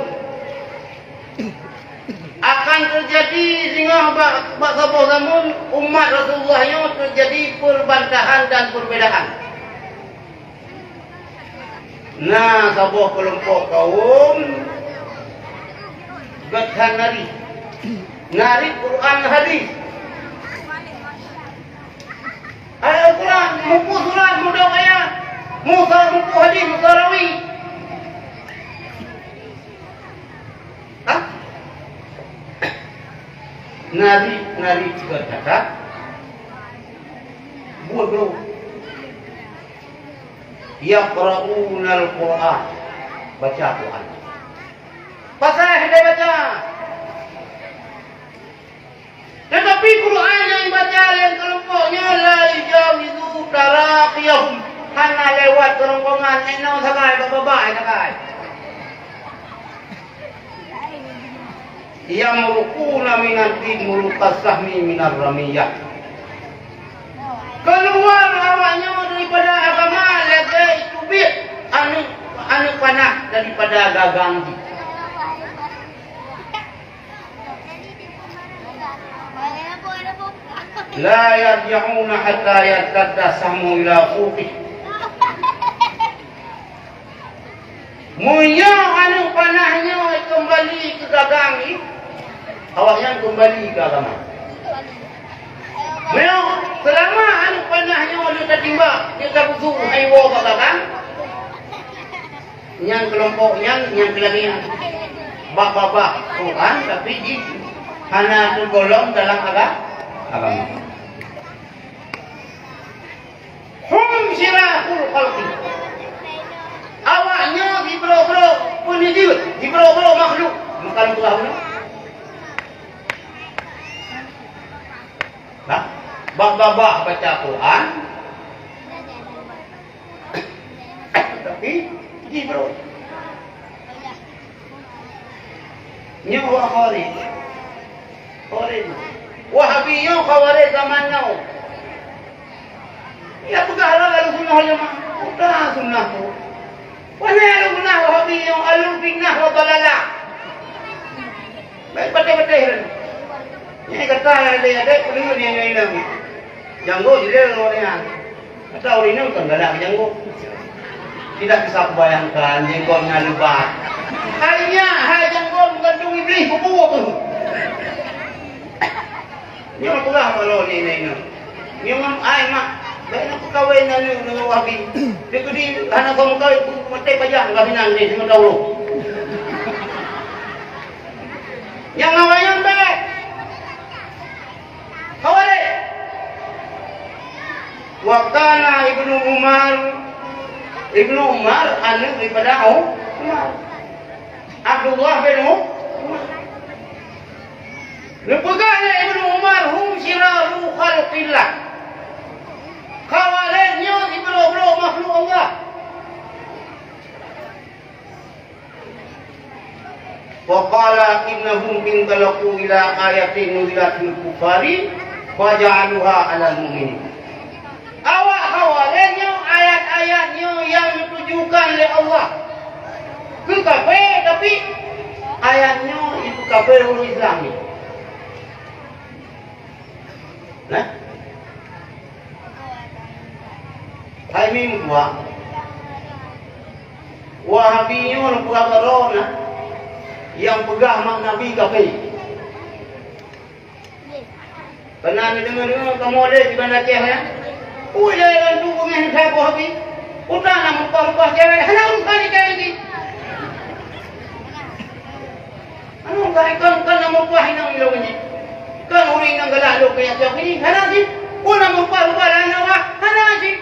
Akan Teujadi singoh bak, bak saboh zameun umat Rasulullah nyoe teujadi peubantahan dan peurbedaan. Na saboh keulompok kaum gét that narit, narit Quran hadis. Ayat Al-Quran, muphom surat, mudong ayat, muphom, muphom hadis, muphom rawi. Hah? Narit, narit gét that. Buet brok. Yaqra'unal Qur'an, baca Quran. Pasai hidai baca. Teutapi Quran nyang ibaca lé keulompok nyoe la yujawizu taraqiyahum, hana lewat keurongkongan, inoe sagai, bak babah sagai. Yamruquna minad din muruqas sahmi minar ramiyah. Keuluar awaknyoe daripada agama lagée teubiet aneuk, aneuk panah daripada gagang jih. La yarji'una hatta yartadda sahmu ila unuqih. Meunyoe aneuk panah nyoe keumbali keu gagang jih, awaknyan keumbali keu agama. Meunyoe seulama aneuk panah nyoe lheueh tatimbak, lheueh tabusu hai woe bak gagang, nyan keulompok nyan nyang keulagée nyan. Bak babah Quran, tapi jih hana teugolom dalam aga-, agama. Hum syirarul khalqi. Awaknyoe jibro-bro peunidil, jibro-bro makhluk. Maka lôn peugah bunoe. Nah, bak babah baca Quran, tapi jibro. Nyoe Khawarij. Khawarij. Wahabi nyoe Khawarij zaman now. Ya peugah lom Ahlussunnah wal Jamaah. Peugah sunnah tu. Wana Ahlussunnah Wahabi nyoe ahlu fitnah wa dalalah. Baik patéh-patéh lom. Nyang kata ada-ada peue nyoe nyoe. Janggo jilé ngon nyan. Atau ureueng inong kan galak keu janggo. Tidak bisa kubayangkan janggo nyang lebat. Hai nyak, hai janggo meugantung iblih kubu tu. Nyoe peugah bak lôn nyoe inong. Nyoe ai mak, bèk na peukawen aneuk ngon Wahabi. Di keudi hana kau meukawen, maté pajak ka binan deh, lima taun. Nyang awai nyan bèk. Khawarij. Wa kana Ibnu Umar, Ibnu Umar aneuk daripada Umar. Abdullah bin Umar. Neupeugah lé Ibnu Umar, "Hum syiraru khalqillah." Khawarij nyoe sibrok-brok makhluk Allah. Wa qala innahum intalaqu ila ayatin nuzilat fil kufari faja'aluha 'alal mu'minin. Awak Khawarij nyoe ayat-ayat nyoe nyang neutujukan lé Allah keu kafé, tapi ayat nyoe keu kafé ureueng Islam nyoe. Nah. Hai meutuah. Wahabi nyoe peugah baroe na, nyang peugah mak Nabi kafé. Pernah neudeungoe-deungoe kamoe lé di Banda Aceh nyan? Ui lé lôn tu beungéh that Wahabi. Udah na meupah-meupah cewek, hana urusan nikahi jih. Anu, kon, kon na meupah inong ilong jih. Kon ureueng inong galak lôn keu nyang cok jih, hana jih. Kon na meupah-meupah aneuk wah, hana jih.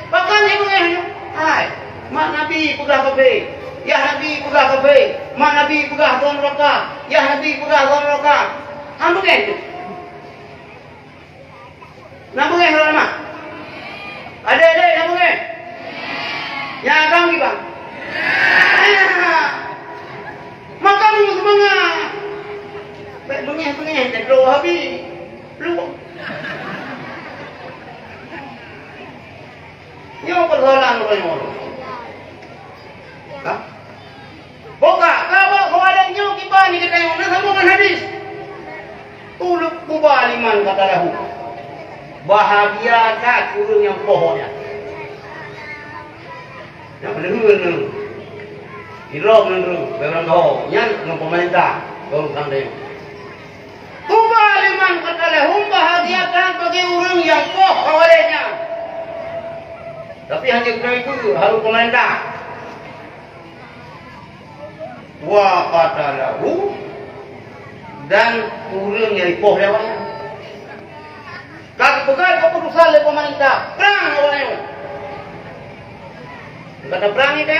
Pakon jibeungéh nyoe? Hai, mak Nabi peugah kafé, yah Nabi peugah kafé, mak Nabi peugah droe neuraka, yah Nabi peugah droe neuraka. Han beungéh tu. Na beungéh droe mak? Adék-adék na beungéh? Nyang agam kiban? Maka meunyoe seumangat. Bèk beungéh-beungéh, teuka Wahabi. Lu. Nyoe persoalan ureueng nyoe. Hah? Boh ka, ka bak Khawarij nyoe kiban di geutanyoe, na sambông ngon Tuba liman qatalahu. Bahagia that ureuëng nyang poh awak nyan. Nyang peuleuheuen nyoe. Ilom nyoe, beuram doh, nyan ngon pemerintah, ngon pemerintah. Tuba liman qatalahu, bahagia that bagi ureuëng nyang poh awak nyan. Tapi hana keuneuk harus pemerintah. Wa qatalahu, dan ureuëng nyang ipoh lé awak nyan. Ka geupeugah keuputusan lé pemerintah, prang awak nyan. Kata prang itu,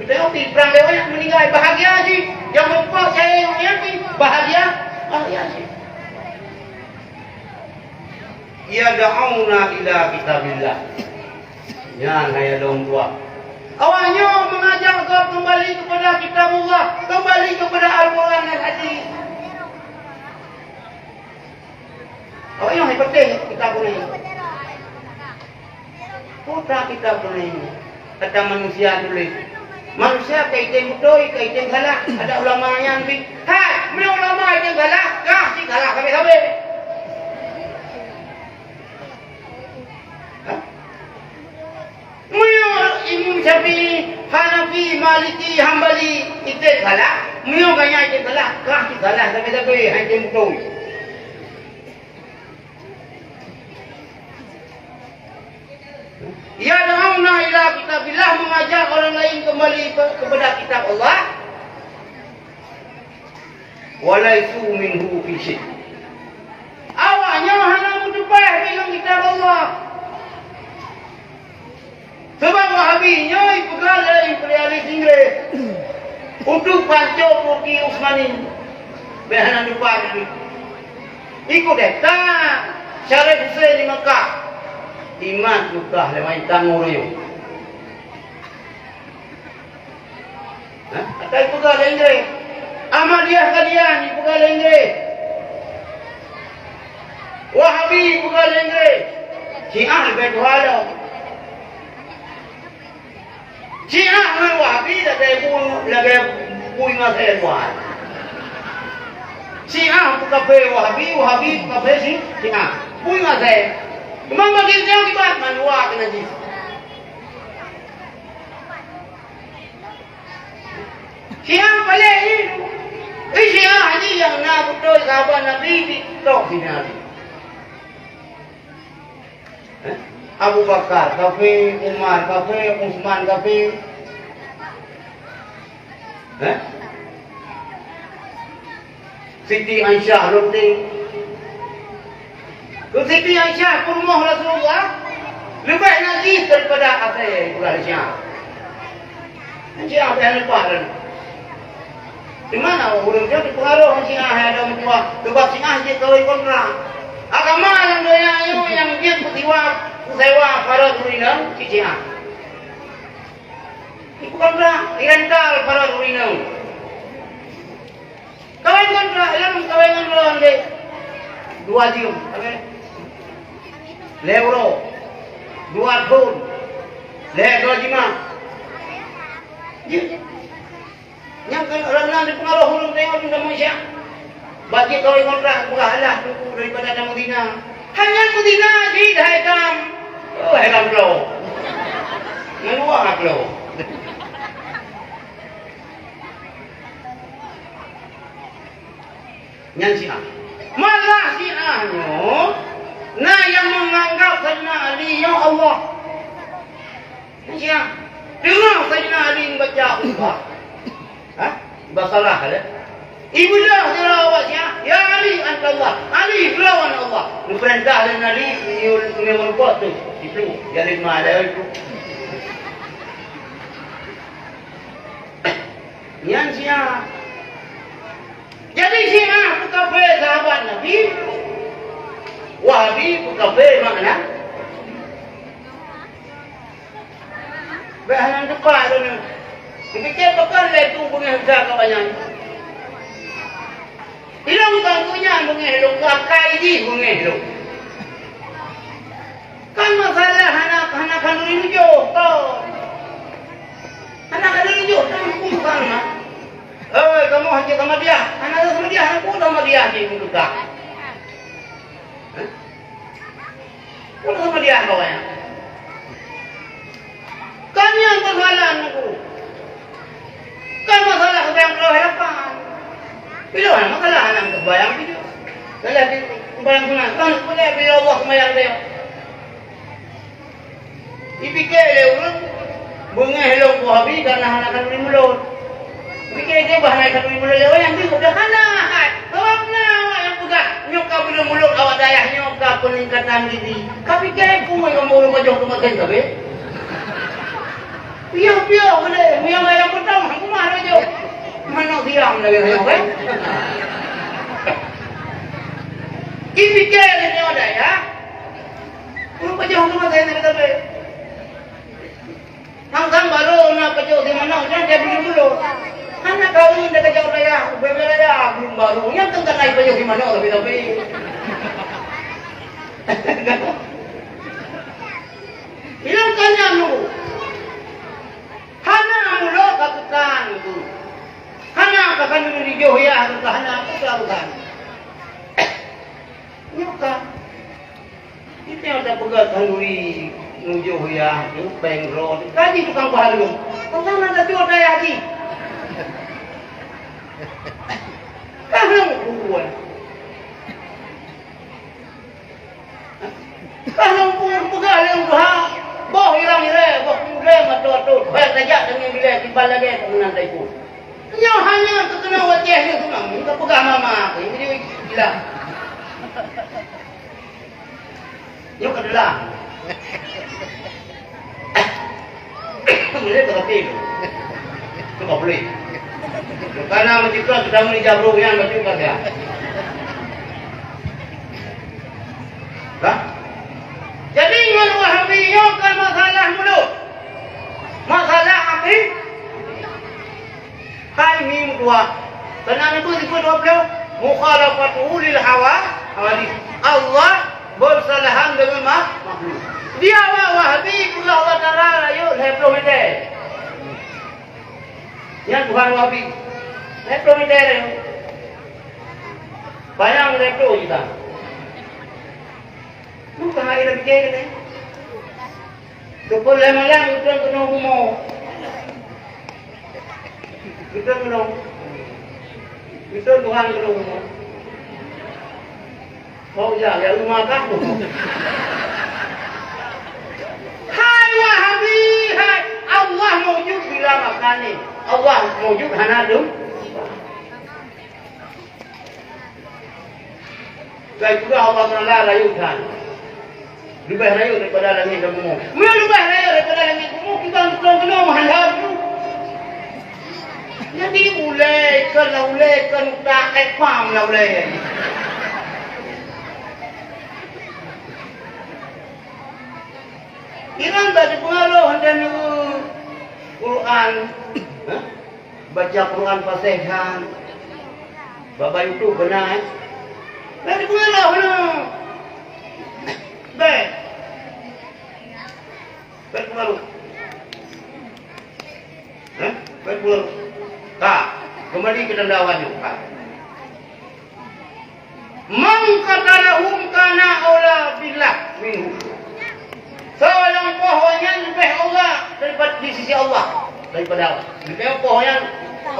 kita ngerti prang lé awak nyan, meuninggai, bahagia jih. Nyang meupoh cahé awak nyan pih bahagia, bahagia jih. Yad'una ila kitabillah. Nyan hai lôn tuan. Awak nyoe mengajak gob kembali kepada kitabullah, kembali kepada Al-Quran dan Hadis. Awak nyoe hai peuteh kitab nyoe. Peue kitab nyoe? Kata manusia tuléh. Manusia ka item beutôi, ka item salah. Ada ulama nyan pih. Hai, meunyoe ulama item salah, kah cit salah sabe-sabe. Hah? Meunyoe Imam Syafi'i, Hanafi, Maliki, Hambali item salah, meunyoe gobnyan item salah, kah cit salah sabe-sabe, hai item beutôi. Yad'una ila kitabillah, mengajak orang lain kembali ke-, kepada kitab Allah. Walaisu minhu fi syai'. Awak nyoe hana meuteupah deungon kitab Allah. Sabab Wahabi nyoe ipeugah lé imperialis Inggris untuk pancok Turki Utsmani. Bèk hana lupa nyan. Ikut deh, ta Syarif Hussein di Mekah. Iman Mekah lé main tanggong royong. Hah? Ata ipeugah lé Inggris. Ahmadiyah Qadian ipeugah lé Inggris. Wahabi ipeugah lé Inggris. Syiah leubeh tuha lom. Syiah ngon Wahabi lagèe bu-, lagèe bui ngon asèe tuha. Syiah peukaphé Wahabi, Wahabi peukaphé Syi-, Syiah. Bui ngon asèe. Cuma bagi nyan kiban mandua keu najis. Syiah paléng nyoe. Eh, Syiah nyoe nyang na beutôi sahabat Nabi di tok sinoe. Eh? Abu Bakar kafé, Umar kafé, Utsman kafé. Eh? Siti Aisyah lôn teuh. Keu Siti Aisyah peurumoh Rasulullah leubeh najis daripada asèe ulah Syiah. Syiah pih leupah lom. Di mana ureueng nyoe teupeungaroh Syiah hai ada meutuah? Sebab Syiah jeuet kawin kontrak. Agama lam donya nyoe nyang jeuet peusiwa, peusewa para gurina cit Syiah. Ipeukontrak, irental para gurina. Kawin kontrak, lôn kawin ngon droe deh. Dua jeuem, oke. Lhèe uroe. Dua thon. Lhèe droe jimat. Jeuet. Nyang keu lôn na dipeungaroh ureueng tengok tu sama Syiah. Bak jeuet kawin kontrak, peugah alah teungku daripada tameuzina. Hanya meuzina jih hai tam. Oh, hai tam bloe. Ngon luwa bloe. Nyan Syiah. Malah Syiah nyoe na nyang menganggap Saidina Ali nyoe Allah. Nyan Syiah. Deungoe Saidina Ali baca khutbah. Hah? Basalah lé. Ibeudôh sidroe awak Syiah, "Ya Ali, anta Allah." Ali, droe aneuëk Allah. Neupeurintah lé Nabi, meunyoe, meunyoe meureumpok tu, siplôh. Jadi lima ada itu. Nyan Syiah. Jadi Syiah peukaphé sahabat Nabi, Wahabi peukaphé makna. Bèk hana teupat lôn. Neupike pakon lé tu beungéh usah ka banyak. Ilong ka keu nyan beungéh lôn, ka kai jih beungéh lôn. Kan masalah hana, hana khanuri nujoh, kon. Hana khanuri nujoh, kan huköm agama. Eh, kamoe hanjeuet ka madiah, Peugah. Hah? Peue sama dia bawa ya? Kan nyang kesalahan aku. Kan masalah sembahyang terawih lapan. Bila masalah anak sembahyang tujuh. Kalau di sembahyang sunat, kan boleh bila Allah sembahyang dia. Jipike lé ureuëng, beungéh lôn Wahabi karena hana khanduri mulod. Jipike lé bah hana khanduri mulod lé ureuëng, nyang teuh udah hana hai. Sabab na awak nyang peugah, nyoe ka beuleueng mulod awak dayah nyoe ka peuningkatan gizi. Ka pike peue ngon ureuëng pajoh keumaten sabe? Piôh-piôh boleh, meunyoe ayam potong, hana kumat laju. Manok siam lagèe nyoe kan? Jipike lé nyoe dayah. Ureuëng pajoh tu masa ini kata be. Hang-hang baru na pajoh di mana, jangan dia beli dulu. Anak kawin dia kejauh raya, bebe raya, belum baru. Yang tentang naik pajoh di mana, tapi, tapi. Bilang tanya dulu. Hana mulo katukan tu. Hana kakan dulu di joh ya, hana kakan. Nyuka. Kita ada pegang khanduri nujoh ya, peng rot. Kaji tukang pahala. Tukang ada jual daya haji. Kahang kuat. Kahang pun pegang leueng tuha. Boh irang irai, boh pudai mata tu. Hai tajak dengan bila tiba lagi kemenangan taiku. Nyoe hanya terkena wajah dia tu nang. Kita pegang mama. Ini dia gila. Nyoe keudeulang. Boleh tetapi tu. Cuba boleh. Karena mencipta sudah menjawab yang betul kan ya. Dah? Jadi ngon Wahabi nyoe kan masalah mulut. Masalah api. Hai mim dua. Kena neubeuet siku dua puluh. Mukhalafatuhu lil hawa, hawadis. Allah bersalahan dengan mak-, makhluk. Di awak Wahabi, peugah Allah Taala rayeuk lhèe ploh meter. Nyan Tuhan Wahabi. Lhèe ploh meter. Bayang lhèe ploh juta. Bukan hari lagi dia ni. Teupeu lhèe malam, uteuen keunoe bumoe. Uteuen keunoe. Uteuen Tuhan keunoe bumoe. Mau ya, ya rumah kamu. Hai Wahabi, hai. Allah maujud bila makani. Allah maujud hana dum. Lagèe peugah Allah Taala rayeuk that. Leubeh rayeuk daripada langét dan bumoe. Meunyoe leubeh rayeuk daripada langét bumoe, kita beutôi keunoe meuhan that tu. Jadi ulèe kon, la ulèe kon, utak, eh, pam la ulèe. Iran tak dipengaruh dan Quran. Hah? Baca Quran fasih kan. Bak YouTube beuna, eh? Bèk dipeungaruh beuna. Bèk. Bèk dipeungaruh. Eh? Bèk dipeungaruh. Ka. Kembali ke tanda awak nyoe. Ka. Man qatalahum kana aula billah minhu. Soe nyang poh awak nyan leubeh aula daripada, di sisi Allah daripada awak. Leubeh poh awak nyan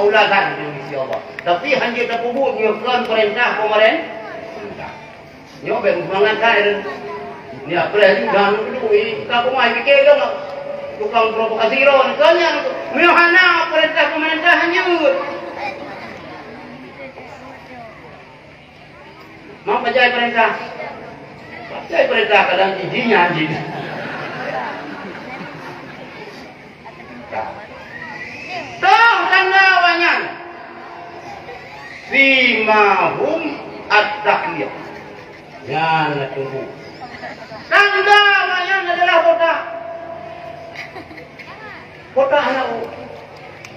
aula that di sisi Allah. Tapi hanjeuet tapeubuet nyoe kon peurintah peumaren-, peurintah. Nyoe bèk meusemangat that. Ni apa lagi dah nunggu, eh, ka peumai pikir dong. Tukang provokasi droe ni, kon nyan. Meunyoe hana peurintah peumaren hanjeuet. Mau pajai peurintah? Pajai peurintah kadang jih nyan jih. Toh tanda awak nyan. Simahum at-tahliyah. Nyan na tunggu. Tanda awak nyan adalah botak. Botak hana u.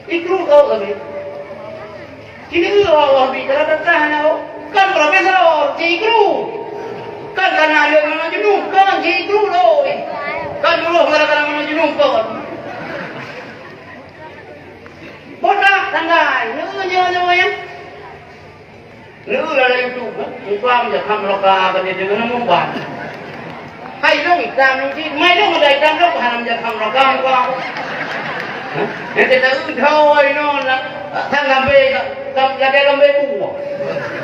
Ikru kau kami. Sini dulu Allah bi, kalau tetap hana u. Kan profesor, si Ikru. Kan kana lé ngon junub, kan si Ikru lôi. Kan dulu gara-gara ngon junub kau. Botak tanggai. Nyoe, nyoe, nyoe, ya. Neu lalai YouTube, kan? Muka macam ham roka, kan dia dengar muka. Hai dong hitam nanti, mai dong ada hitam dong, hana macam ham roka muka. Hah? Yang kita tahu, tahu, ai non, lah. Sang lambe, lam-, lagèe lambe bu.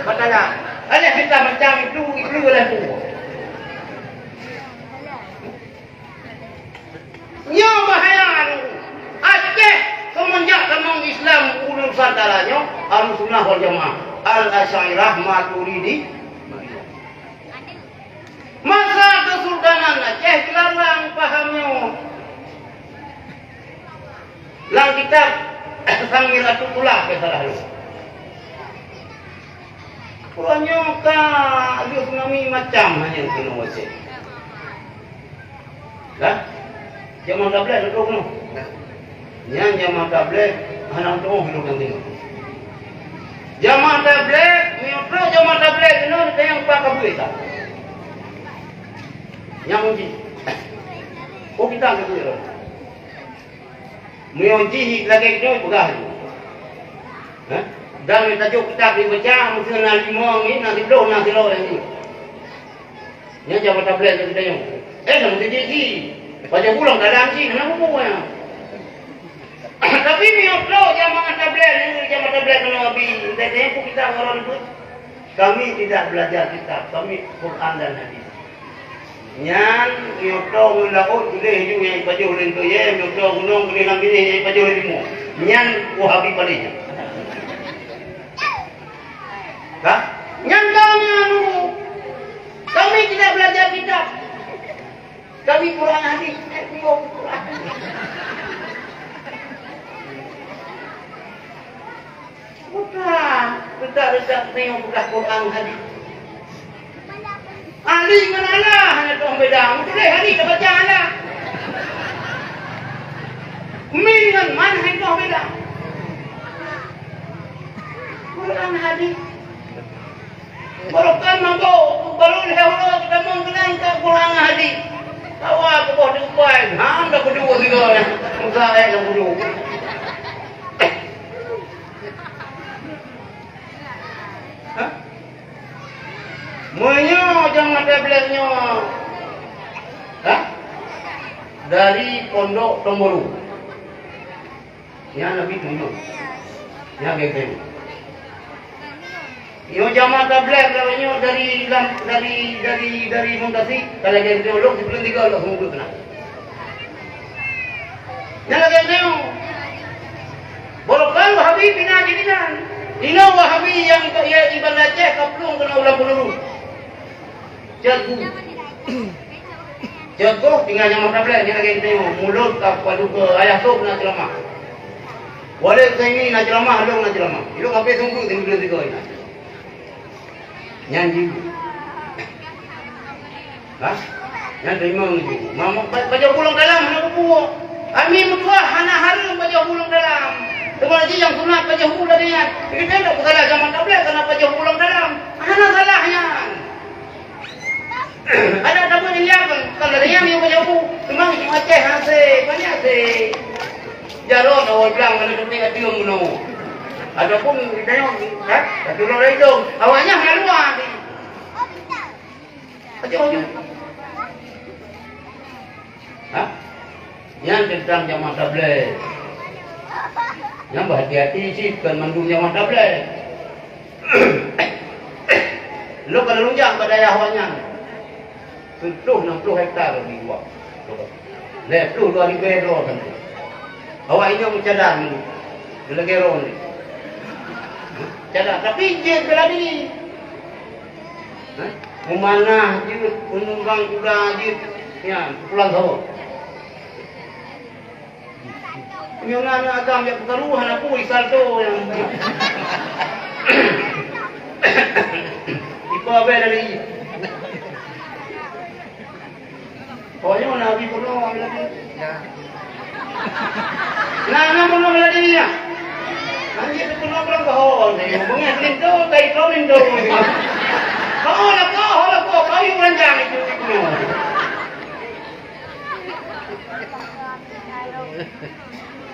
Patala. Ada hitam macam itu, itu lah bu. Nyoe bahaya nyoe. Aceh semenjak tamong Islam u Nusantara nyoe, Ahlussunnah wal Jamaah, Al-Asy'ariyah, Maturidi. Masa Kesultanan Aceh dilarang paham nyoe. Lam kitab Samiratu Tulab, bèk salah lôn. Uroe nyoe ka lheueh tsunami macam hana keunoe Aceh. Dah? Jameun tabligh duduk noh. Nyan jameun tabligh hana untung hidup nyang teunoh. Jameun tabligh, meunyoe trok jameun tabligh keunoe, teuka nyang pat kabui that. Nyang uji. Oh, kita kabui lom. Meunyoe jih lagèe nyoe peugah laju. Hah? Dan tajok kitab ibaca, meusti na limong ngi, na siplôh, na sidroe ngi. Nyan jameun tabligh lagèe tanyoe. Eh, na meusti jih. Pajoh pulang dalam jih, na buku nyan. Tapi meunyoe trok jameun tabligh, jameun tabligh keunoe Abi, entah-entah pun kita orang pun. Kami tidak belajar kitab, kami Quran dan hadis. Nyan, nyoe tô ngon laôt, tuléh ju nyang ipajoh lé Toyé, nyoe tô gunong, tuléh lam binéh nyang ipajoh lé limo. Nyan Wahabi paléh nyan. Ka? Nyan kami anu, kami tidak belajar kitab. Kami Quran hadis, eh, Quran. Bukan, tidak-tidak tengok bekas Quran hadis. Ali ngon Allah hana tu'oh beda. Meutuléh hadis tabaca Allah. Min ngon man hana tu'oh beda. Quran hadis. Barokan mabök, baru lhèe uroe teutamong keunan ka Quran hadis. Kawa keuboh diupai, han ka peuduek sigoe nyan. Musa ayat lam peuduek. Hah? Meunyoe jameun tabligh nyoe, hah? Dari Pondok Tomboru. Nyan Nabi tunyok. Nyan geng-geng. Nyoe jameun tabligh kalau nyoe dari lam, dari, dari, dari Muntasik, kalau geng-geng lôn sibuleuen tiga lôn seumeubeuet keunan. Nyan lagèe nyoe. Barokon Wahabi pina jih inan. Inoe Wahabi nyang ya iban Aceh ka plueng keunoe u Lampu Nuru. Cot bu. Cot bu tinggai jameun tabligh nyan lagèe nyoe. Mulod ka padum keu ayah sôk na ceuramah. Walid Zaini na ceuramah, lôn na ceuramah. Ilôn hapé sungguh tinggai sigoe inan. Nyan jih. Hah? Nyan teurimong jih. Mamu-, pa-, pajoh bu lam dalam hana bubuek. Ami meutuah hana hareuem pajoh bu lam dalam. Teuma jih nyang sunat pajoh bu lagèe nyan. Kita tak peusalah jameun tabligh kana pajoh bu lam dalam. Hana salah nyan. Ada tabeuet nyang liang kan? Kalau ada nyang pajoh bu, teuma di Aceh hase, banyak se. Jaroe awai blang kana teumpat ateueng bunoe. Ataupun kita nyang, ha? Satu orang itu. Awaknya hana luar. Ajoh, ajoh. Hah? Nyan teuntang jameun tabligh. Nyan beuhati-hati cit, kon mandum jameun tabligh. Lôn ka lôn jak bak dayah awaknyan. Siplôh nam plôh hektar di luwa. Lhèe plôh dua ribèe droe sabe. Awak inong meucadang nyoe. Lagèe droeneuh. Cadang, tapi jeuet bela diri. Hah? Meumanah jeuet, meununggang kuda jeuet. Nyan, pulang saboh. Nyoe na aneuk agam jak peukaru, hana peue, isalto nyang. Ipa bèe dari. Oh, nyoe na bi peunoh lagi. Ya. Na, na peunoh lagi ya. Nanti peunoh belum kau. Bengah pintu, tai kau pintu. Kau lah kau, lah kau, kau yang ranjang itu peunoh.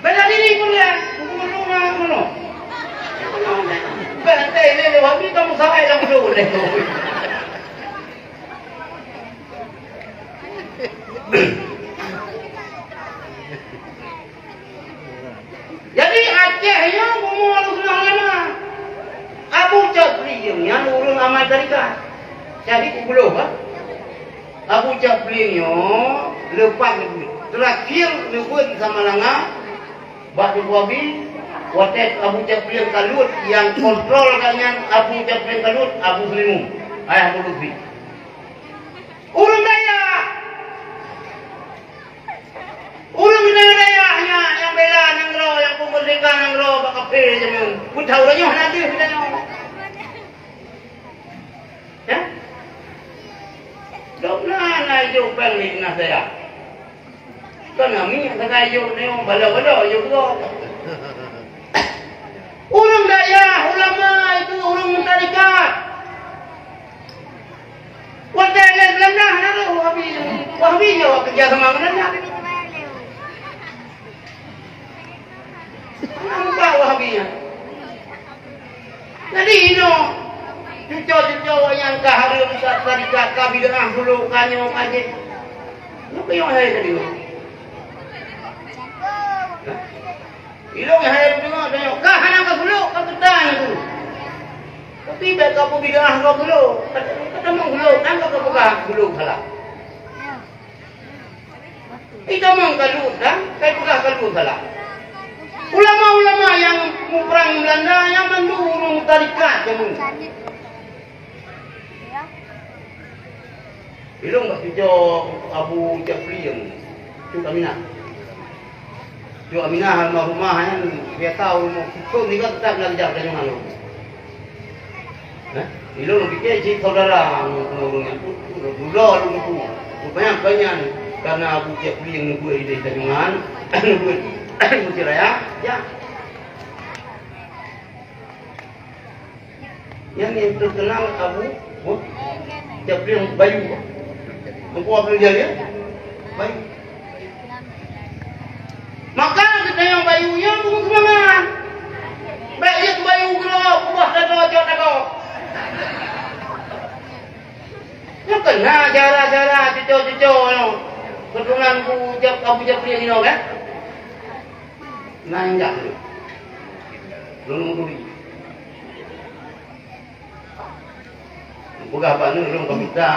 Bela diri pun ya, hukum rumah mana? Bela diri, habis kamu Sampai lam mulut lé. Jadi Aceh nyoe bumoe Ahlussunnah wal Jamaah. Abu Cok Plieng nyan ureuëng amal tarekat. Syahid ubloh, kan? Abu Cok Plieng nyoe leupah neubeuet. Terakhir neubeuet di Samalanga, bak Teungku Abi, watée Abu Cok Plieng ka luet, nyang kontrol gobnyan Abu Cok Plieng ka luet, Abu Sulimu, ayah Abu Lutfi. Ureuëng dayah! Ureuëng dayah nyan nyang bela nanggroe, nyang peumeurdeka nanggroe bak kafé jameun. Peue teuh uroe nyoe hana deuh geutanyoe. Ya? Dok na na ijok péng di dinas dayah. Kon ami sagai ijok nyoe, bala-bala ijok keudroe. Ureuëng dayah, ulama itu ureuëng meutarekat. Watée lé Beulanda hana rôh Wahabi. Wahabi nyoe kerja sama Beulanda. Hana muka Wahabi nyan. Jadi inoe cuco-cuco nyang ka hareuem ka tarekat, ka bid'ah dulu, ka nyoe ka jih. Nyoe keuh hai tadi nyoe. Ilong hai deungoe tanyoe, ka hana ka gulok, ka geutanyoe tu. Tapi bèk ka peubid'ah ka gulok. Ka tamong gulok, dan ka peugah gulok salah. Itamong ka lut, dan ka peugah ka lut salah. Ulama-ulama nyang muprang Beulanda nyan mandum ureueng tarekat jameun. Ilong bak cuco Abu Jafri nyang Cut Aminah. Cut Aminah almarhumah nyan biasa ureueng sithôn ninggai teutap lam jak tanyoe ngon ureueng. Nah, ilong pike cit saudara ngon ureueng nyan tu, tu, tu, dudoe lôn tu. Rupanya kan nyan karena Abu Jafri nyang neubuet idéh tanyoe nyan, neubuet musik raya, ya. Nyan nyang teukeunal Abu, oh, Jafri Bayu. Teungku Abdul Jalil Bayu. Maka geutanyoe Bayu nyoe beuseumangat. Bèk jeuet Bayu keudroe, kuboh tagoe, cok tagoe. Nyoe kan na cara-cara cuco-cuco nyoe. Keuturonan Abu Jaf-, Abu Jafri nyoe kan? Na indak lé. Lôn turi. Peugah bak nyoe lôn ka mita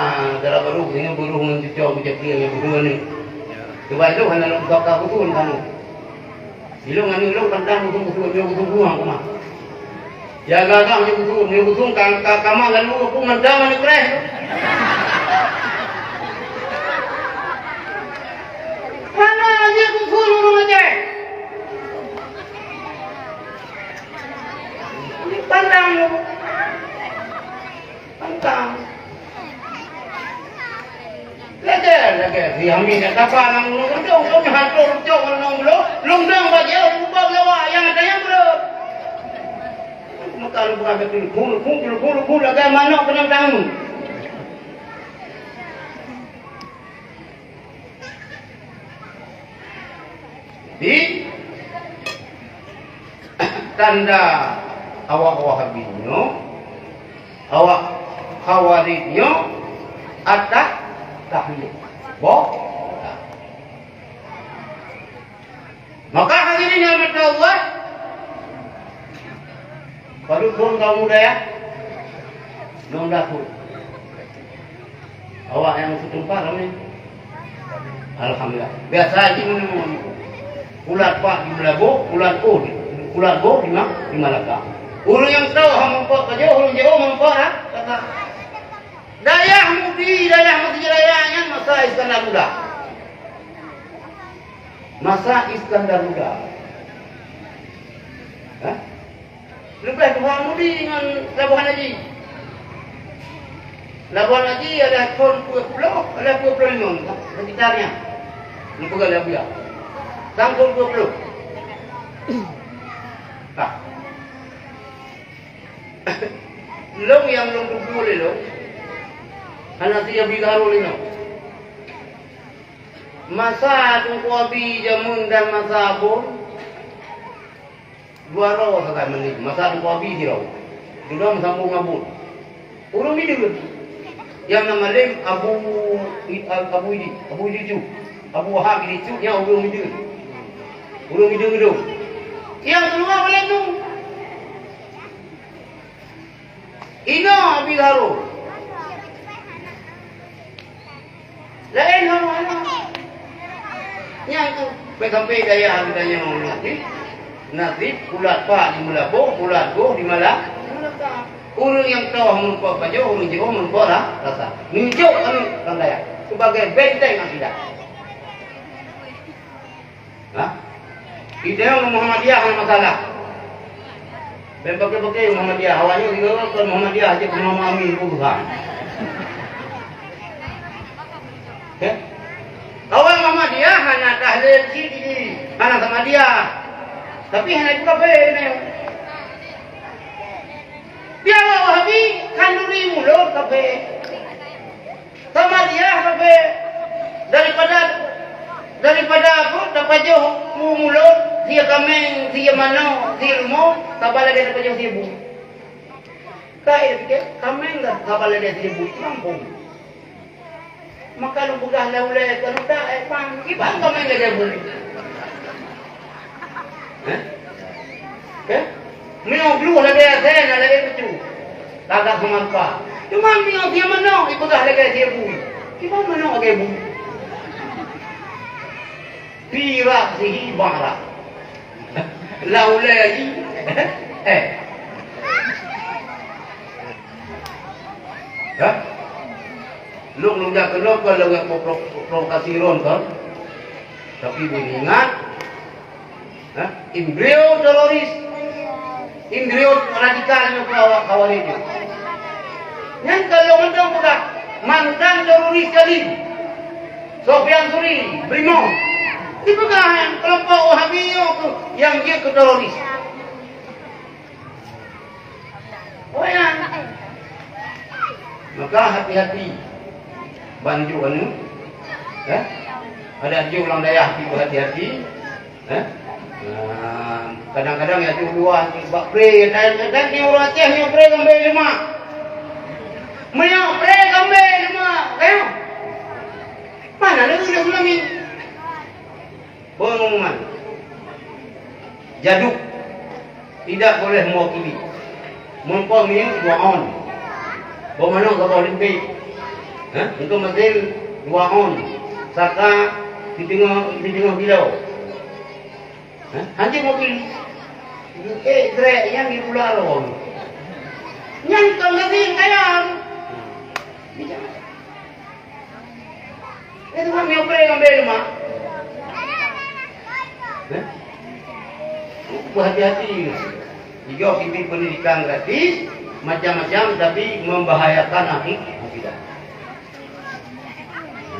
dara barô, nyoe barô ngon cuco Abu Jafri nyang beudua nyoe. Coba ilong hana lôn ka, ka kuturi ka nyoe. Ilong ngon ilong pandang kuturi, kuturi, nyoe kuturi buang keumah. Ya, agak-agak nyoe kuturi, nyoe kuturi ka, ka, ka ma lalu aku mandang ngon kreh. Hana jeuet kuturi ureueng Aceh. Pandang nyoe. Pantang. Lagèe, lagèe si Amin nyang tapa lam gunong keudong, kami hantom cok gunong bloe, lôn dong bak jih, lôn ubak nyawa nyang ada nyang bloe. Meuka lôn peugah keu teuleuphon, teuleuphon, teuleuphon, teuleuphon, lagèe manok keunong tangan. Di tanda awak Wahabi nyoe, awak Khawarij nyoe, atak tahlil. Boh. Maka hadirin yang dirahmati Allah, padub phôn kaum muda ya? Lôn daku. Awak nyang seutumpah ramé. Alhamdulillah. Biasa jih meunyoe pulat pat di Meulaboh, pulat boh, pulat boh di Ma-, di Malaka. Ureueng nyang troh ha Meumpok ka jeuet, ureueng jiôh Meumpok ha, kata. Dayah Mudi, dayah Mudi Raya nyan masa Iskandar Muda. Masa Iskandar Muda. Hah? Leubeh tuha Mudi ngon Labuhan Haji. Labuhan Haji ada thôn dua puluh, ada dua puluh lima sekitarnya. Ni peugah Labuhan. Sang thôn dua puluh. Tah. Lôn nyang lôn tutoe lé lôn. Hana siap jigarô lé nyoe. Masa Teungku Abi jameun dan masa Abon, dua droe sagai mandum. Masa Teungku Abi sidroe. Dudoe meusambông ngon Abon. Ureuëng Mideuen. Nyang na malém Abu, Abu Idi, Abu Idi Cut. Abu Wahab Idi Cut nyan ureuëng Mideuen. Ureuëng Mideuen Geudong. Nyang keuluwa malém nyoe. Inoe Abi Harun. Laén hana. Nyang tu, sampai-sampai dayah geutanyoe nasib. Nasib, ulat pak di Meulaboh, ulat goh di Mala-, Meulaka. Ureuëng nyang toh meurumpok pajoh, ureuëng jiôh meurumpok ra-, rasa. Neujok kami orang dayah sebagai benteng akidah. Ha? Kita Muhammadiyah hana masalah. Ben pakai-pakai Muhammadiyah, awaknyan juga kan Muhammadiyah je pernah amin pun bukan. Oke? Awak Muhammadiyah hana tahlil sih di hana sama dia. Tapi hana juga ben. Biar Wahabi kanduri mulut kafe. Sama dia kafe. Daripada, daripada apa? Tapajoh bu mulut, sia kameng, sia manok, sia rumoh, saban lagée tapajoh sia bu. Kai pikir, kameng dah saban lagée sia bu, kampung. Maka lôn peugah lé ulée keu rutak, eh, pang, kiban kameng lagée bu. Eh? Eh? Meunyoe bluh lagée asée na lagée peucu. Tagak seumapa. Cuma meunyoe sia manok ipeugah lagée sia bu. Kiban manok lagée bu. Fi ra'sihi ba'rah. Laulai lagi. Eh. Hah? Lôn, lôn jak keunoe kon lagée pro-, pro-, provokasi ron kon. Tapi beuingat, Hah? Indrio teroris. Indrio radikal nyoe keu awak Khawarij nyoe. Nyan ka lôn mantong peugah, mantan teroris Jalim. Sofyan Suri, Brimob. Dipeugah nyan, kelompok Wahabi nyoe keu, nyang jeuet keu teroris. Oh, ya. Maka hati-hati. Banjuk anu. Eh? Ada jih ureuëng dayah pi hati-hati. Eh? Nah, kadang-kadang ya tu dua bak pre, dan, dan ni ureuëng Aceh ni pre ngambil lemak. Meunyoe pre ngambil lemak, kayo. Mana ada tulis tsunami? Pengumuman. Jaduk. Tidak boleh mewakili. Mumpung ni dua on. Boh manok saboh limpit. Ha? Untuk mesin dua on. Saka siteungoh, siteungoh kilo. Ha? Hanjeuet mewakili. Eh, trek nyang di pulau. Nyan kau mesin kaya. Itu kan miope ngambil mak. Eh? Berhati-hati. Jika kita pendidikan gratis, macam-macam tapi membahayakan akhi-, akidah.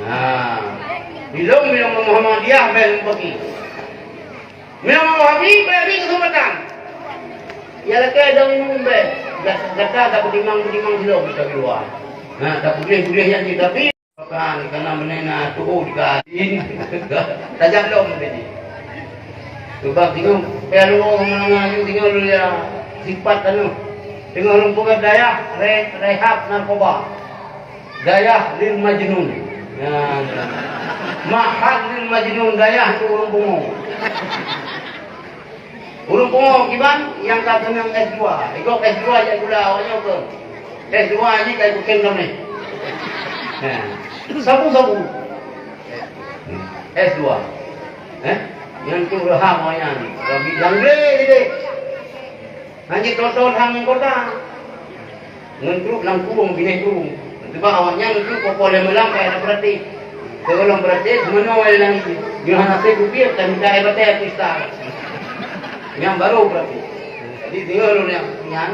Nah, bilong-bilong Muhammadiyah ben bagi. Meunyoe Wahabi, bèk bri keuseumpatan. Ya lakèe dong imeum bèk. Gata tapeutimang-timang sidroe geutanyoe di luwa. Na, tapeugléh-peugléh nyan cit, tapi bukan, karena meunan na tuho dikatin. Tajak lom tadi. Sebab singoh, pih lôn menengah ju singoh lôn ya sifat anu. Singoh lôn peugah dayah re-, rehab narkoba. Dayah lil majnun. Ya. Mahal lil majnun, dayah tu ureueng pungo. Ureueng pungo kiban nyang ka keunong S dua. Ikok S dua jak gula awak nyoe ke. S dua ni kai bukeng kami. Ya. Sabu-sabu. S dua. Eh? Nyang tu rehab awak nyan. Rabi jangle jadi. Hana jitôh-tôh han ngon kota. Ngon truk lam kurung, binéh kurung. Sebab awaknyan ngon truk poh-poh lhèe malam ka na praktik. Seulom praktik, meunoe lé langit. Nyoe hana sép rupiah, ka mita air batèe pista. Nyan baru praktik. Jadi, singoh lôn nyan, nyan,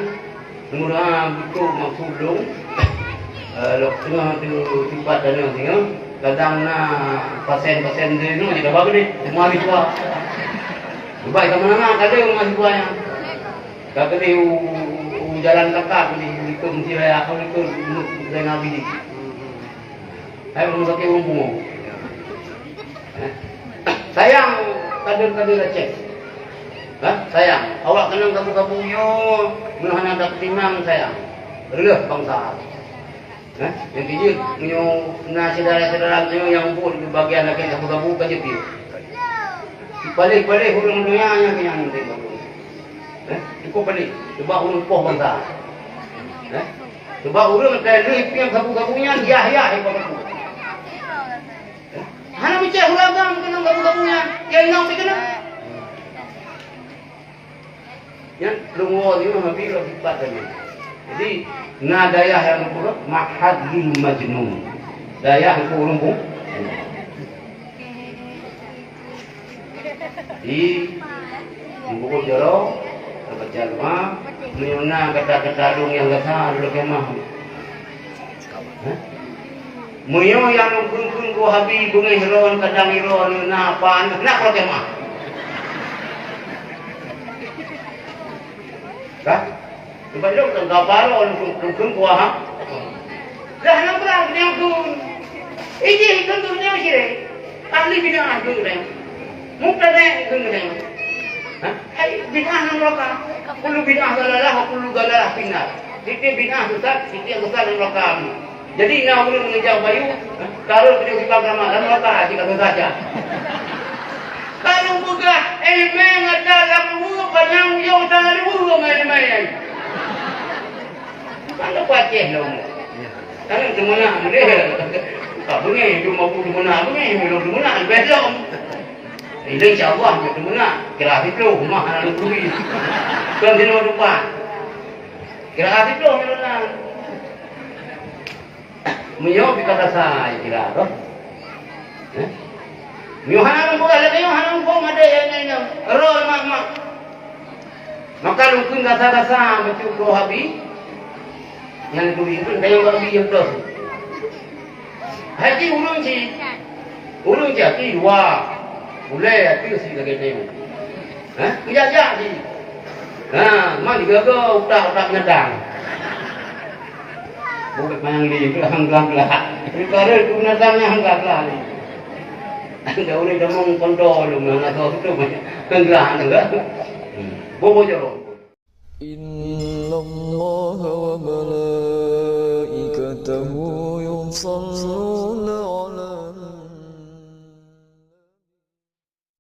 meurunoe beutôi maksud lôn. Eh, lôn singoh tu sifat dan nyoe singoh. Kadang na pasien-pasien di nyoe, jadi apa ni? Semua mahasiswa. Sebab sama-sama ada mahasiswa yang Ka keudéh u, u, u jalan kakak keudéh, u likot meusti raya, u likot Zainal Abidin. Hai ureueng sakét ureueng pungo. Eh? Sayang kader-kader Aceh. Hah? Sayang. Awak keunong kabu-kabu nyoe, meuhana tapeutimang sayang. Reuloh bansa. Eh, nyang keujeuet, meunyoe na syedara-syedara meunyoe nyang buet di bagian lagèe sabu-sabu ka jeuet piôh. Paléh-paléh ureueng donya nyang keunyan teuh baru. Eh, cukup paléh. Sebab ureueng poh bansa. Eh, sebab ureueng ka lheueh piôh sabu-sabu nyan, yah-yah ipeubuet. Eh, hana meucéh ureueng agam keunong sabu-sabu nyan, ya inong pih keunong. Nyan lôn woe nyoe Nabi lôn sifat tadi. Jadi, na dayah nyang meukeureuh, mahad lil majnun. Dayah nyang ureueng bungkôh. Di, di bungkôh joroe, teubaca doa, meunyoe na gata-gata lôn nyang gata lôn keumah. Meunyoe nyang lôn kheun-kheun Wahabi beungéh droe, kadang droe na apa, na protes mah. Ka? Sebab lôn kan gapa droe lôn kheun-kheun Wahabi. Dah na peurang nyang kheun. Ijih kheun tu nyang syirik. Ahli bid'ah kheun tu. Mubtadi' kheun tu. Ha? Hai bid'ah nang neraka. Kullu bid'ah dalalah wa kullu dalalah finnar. Setiap bid'ah sesat, setiap sesat nang neraka. Jadi na ureueng ngeujak bayu, ha? Kalau tidak suka agama, nang neraka cit kalau saja. Kalau peugah ilmu ngata lam dua, banyak uyo tanah dua main-main. Mana kuat ceh dong? Kan teumeunak deh. Tak beungéh, cuma bu teumeunak beungéh, belum teumeunak lebih lom. Ini insya Allah dia teumeunak. Kira situ rumah anak negeri. Kan sini tempat. Kira situ teumeunak. Meunyoe pih ka rasa kira tu. Eh? Meunyoe hana muphom lagèe nyoe, hana muphom ada nyang nyan. Roh mak-mak. Maka lôn kheun gasa-gasa bacut droe Wahabi. Nyang turi kheun dayah Wahabi nyang ploh. Hai cit ureueng cit. Ureueng cit hati dua. Ulèe hati si lagèe nyoe. Hah? Kujak-jak cit. Ha, man digaga utak-utak binatang. Bukan mayang li, hang glah-glah. Perkara tu binatang nyang hang glah-glah ni. Ada orang demam kontol lu, mana tahu tu, kan glah tu kan. Hmm. Bobo jorok. إن الله وملائكته يصلون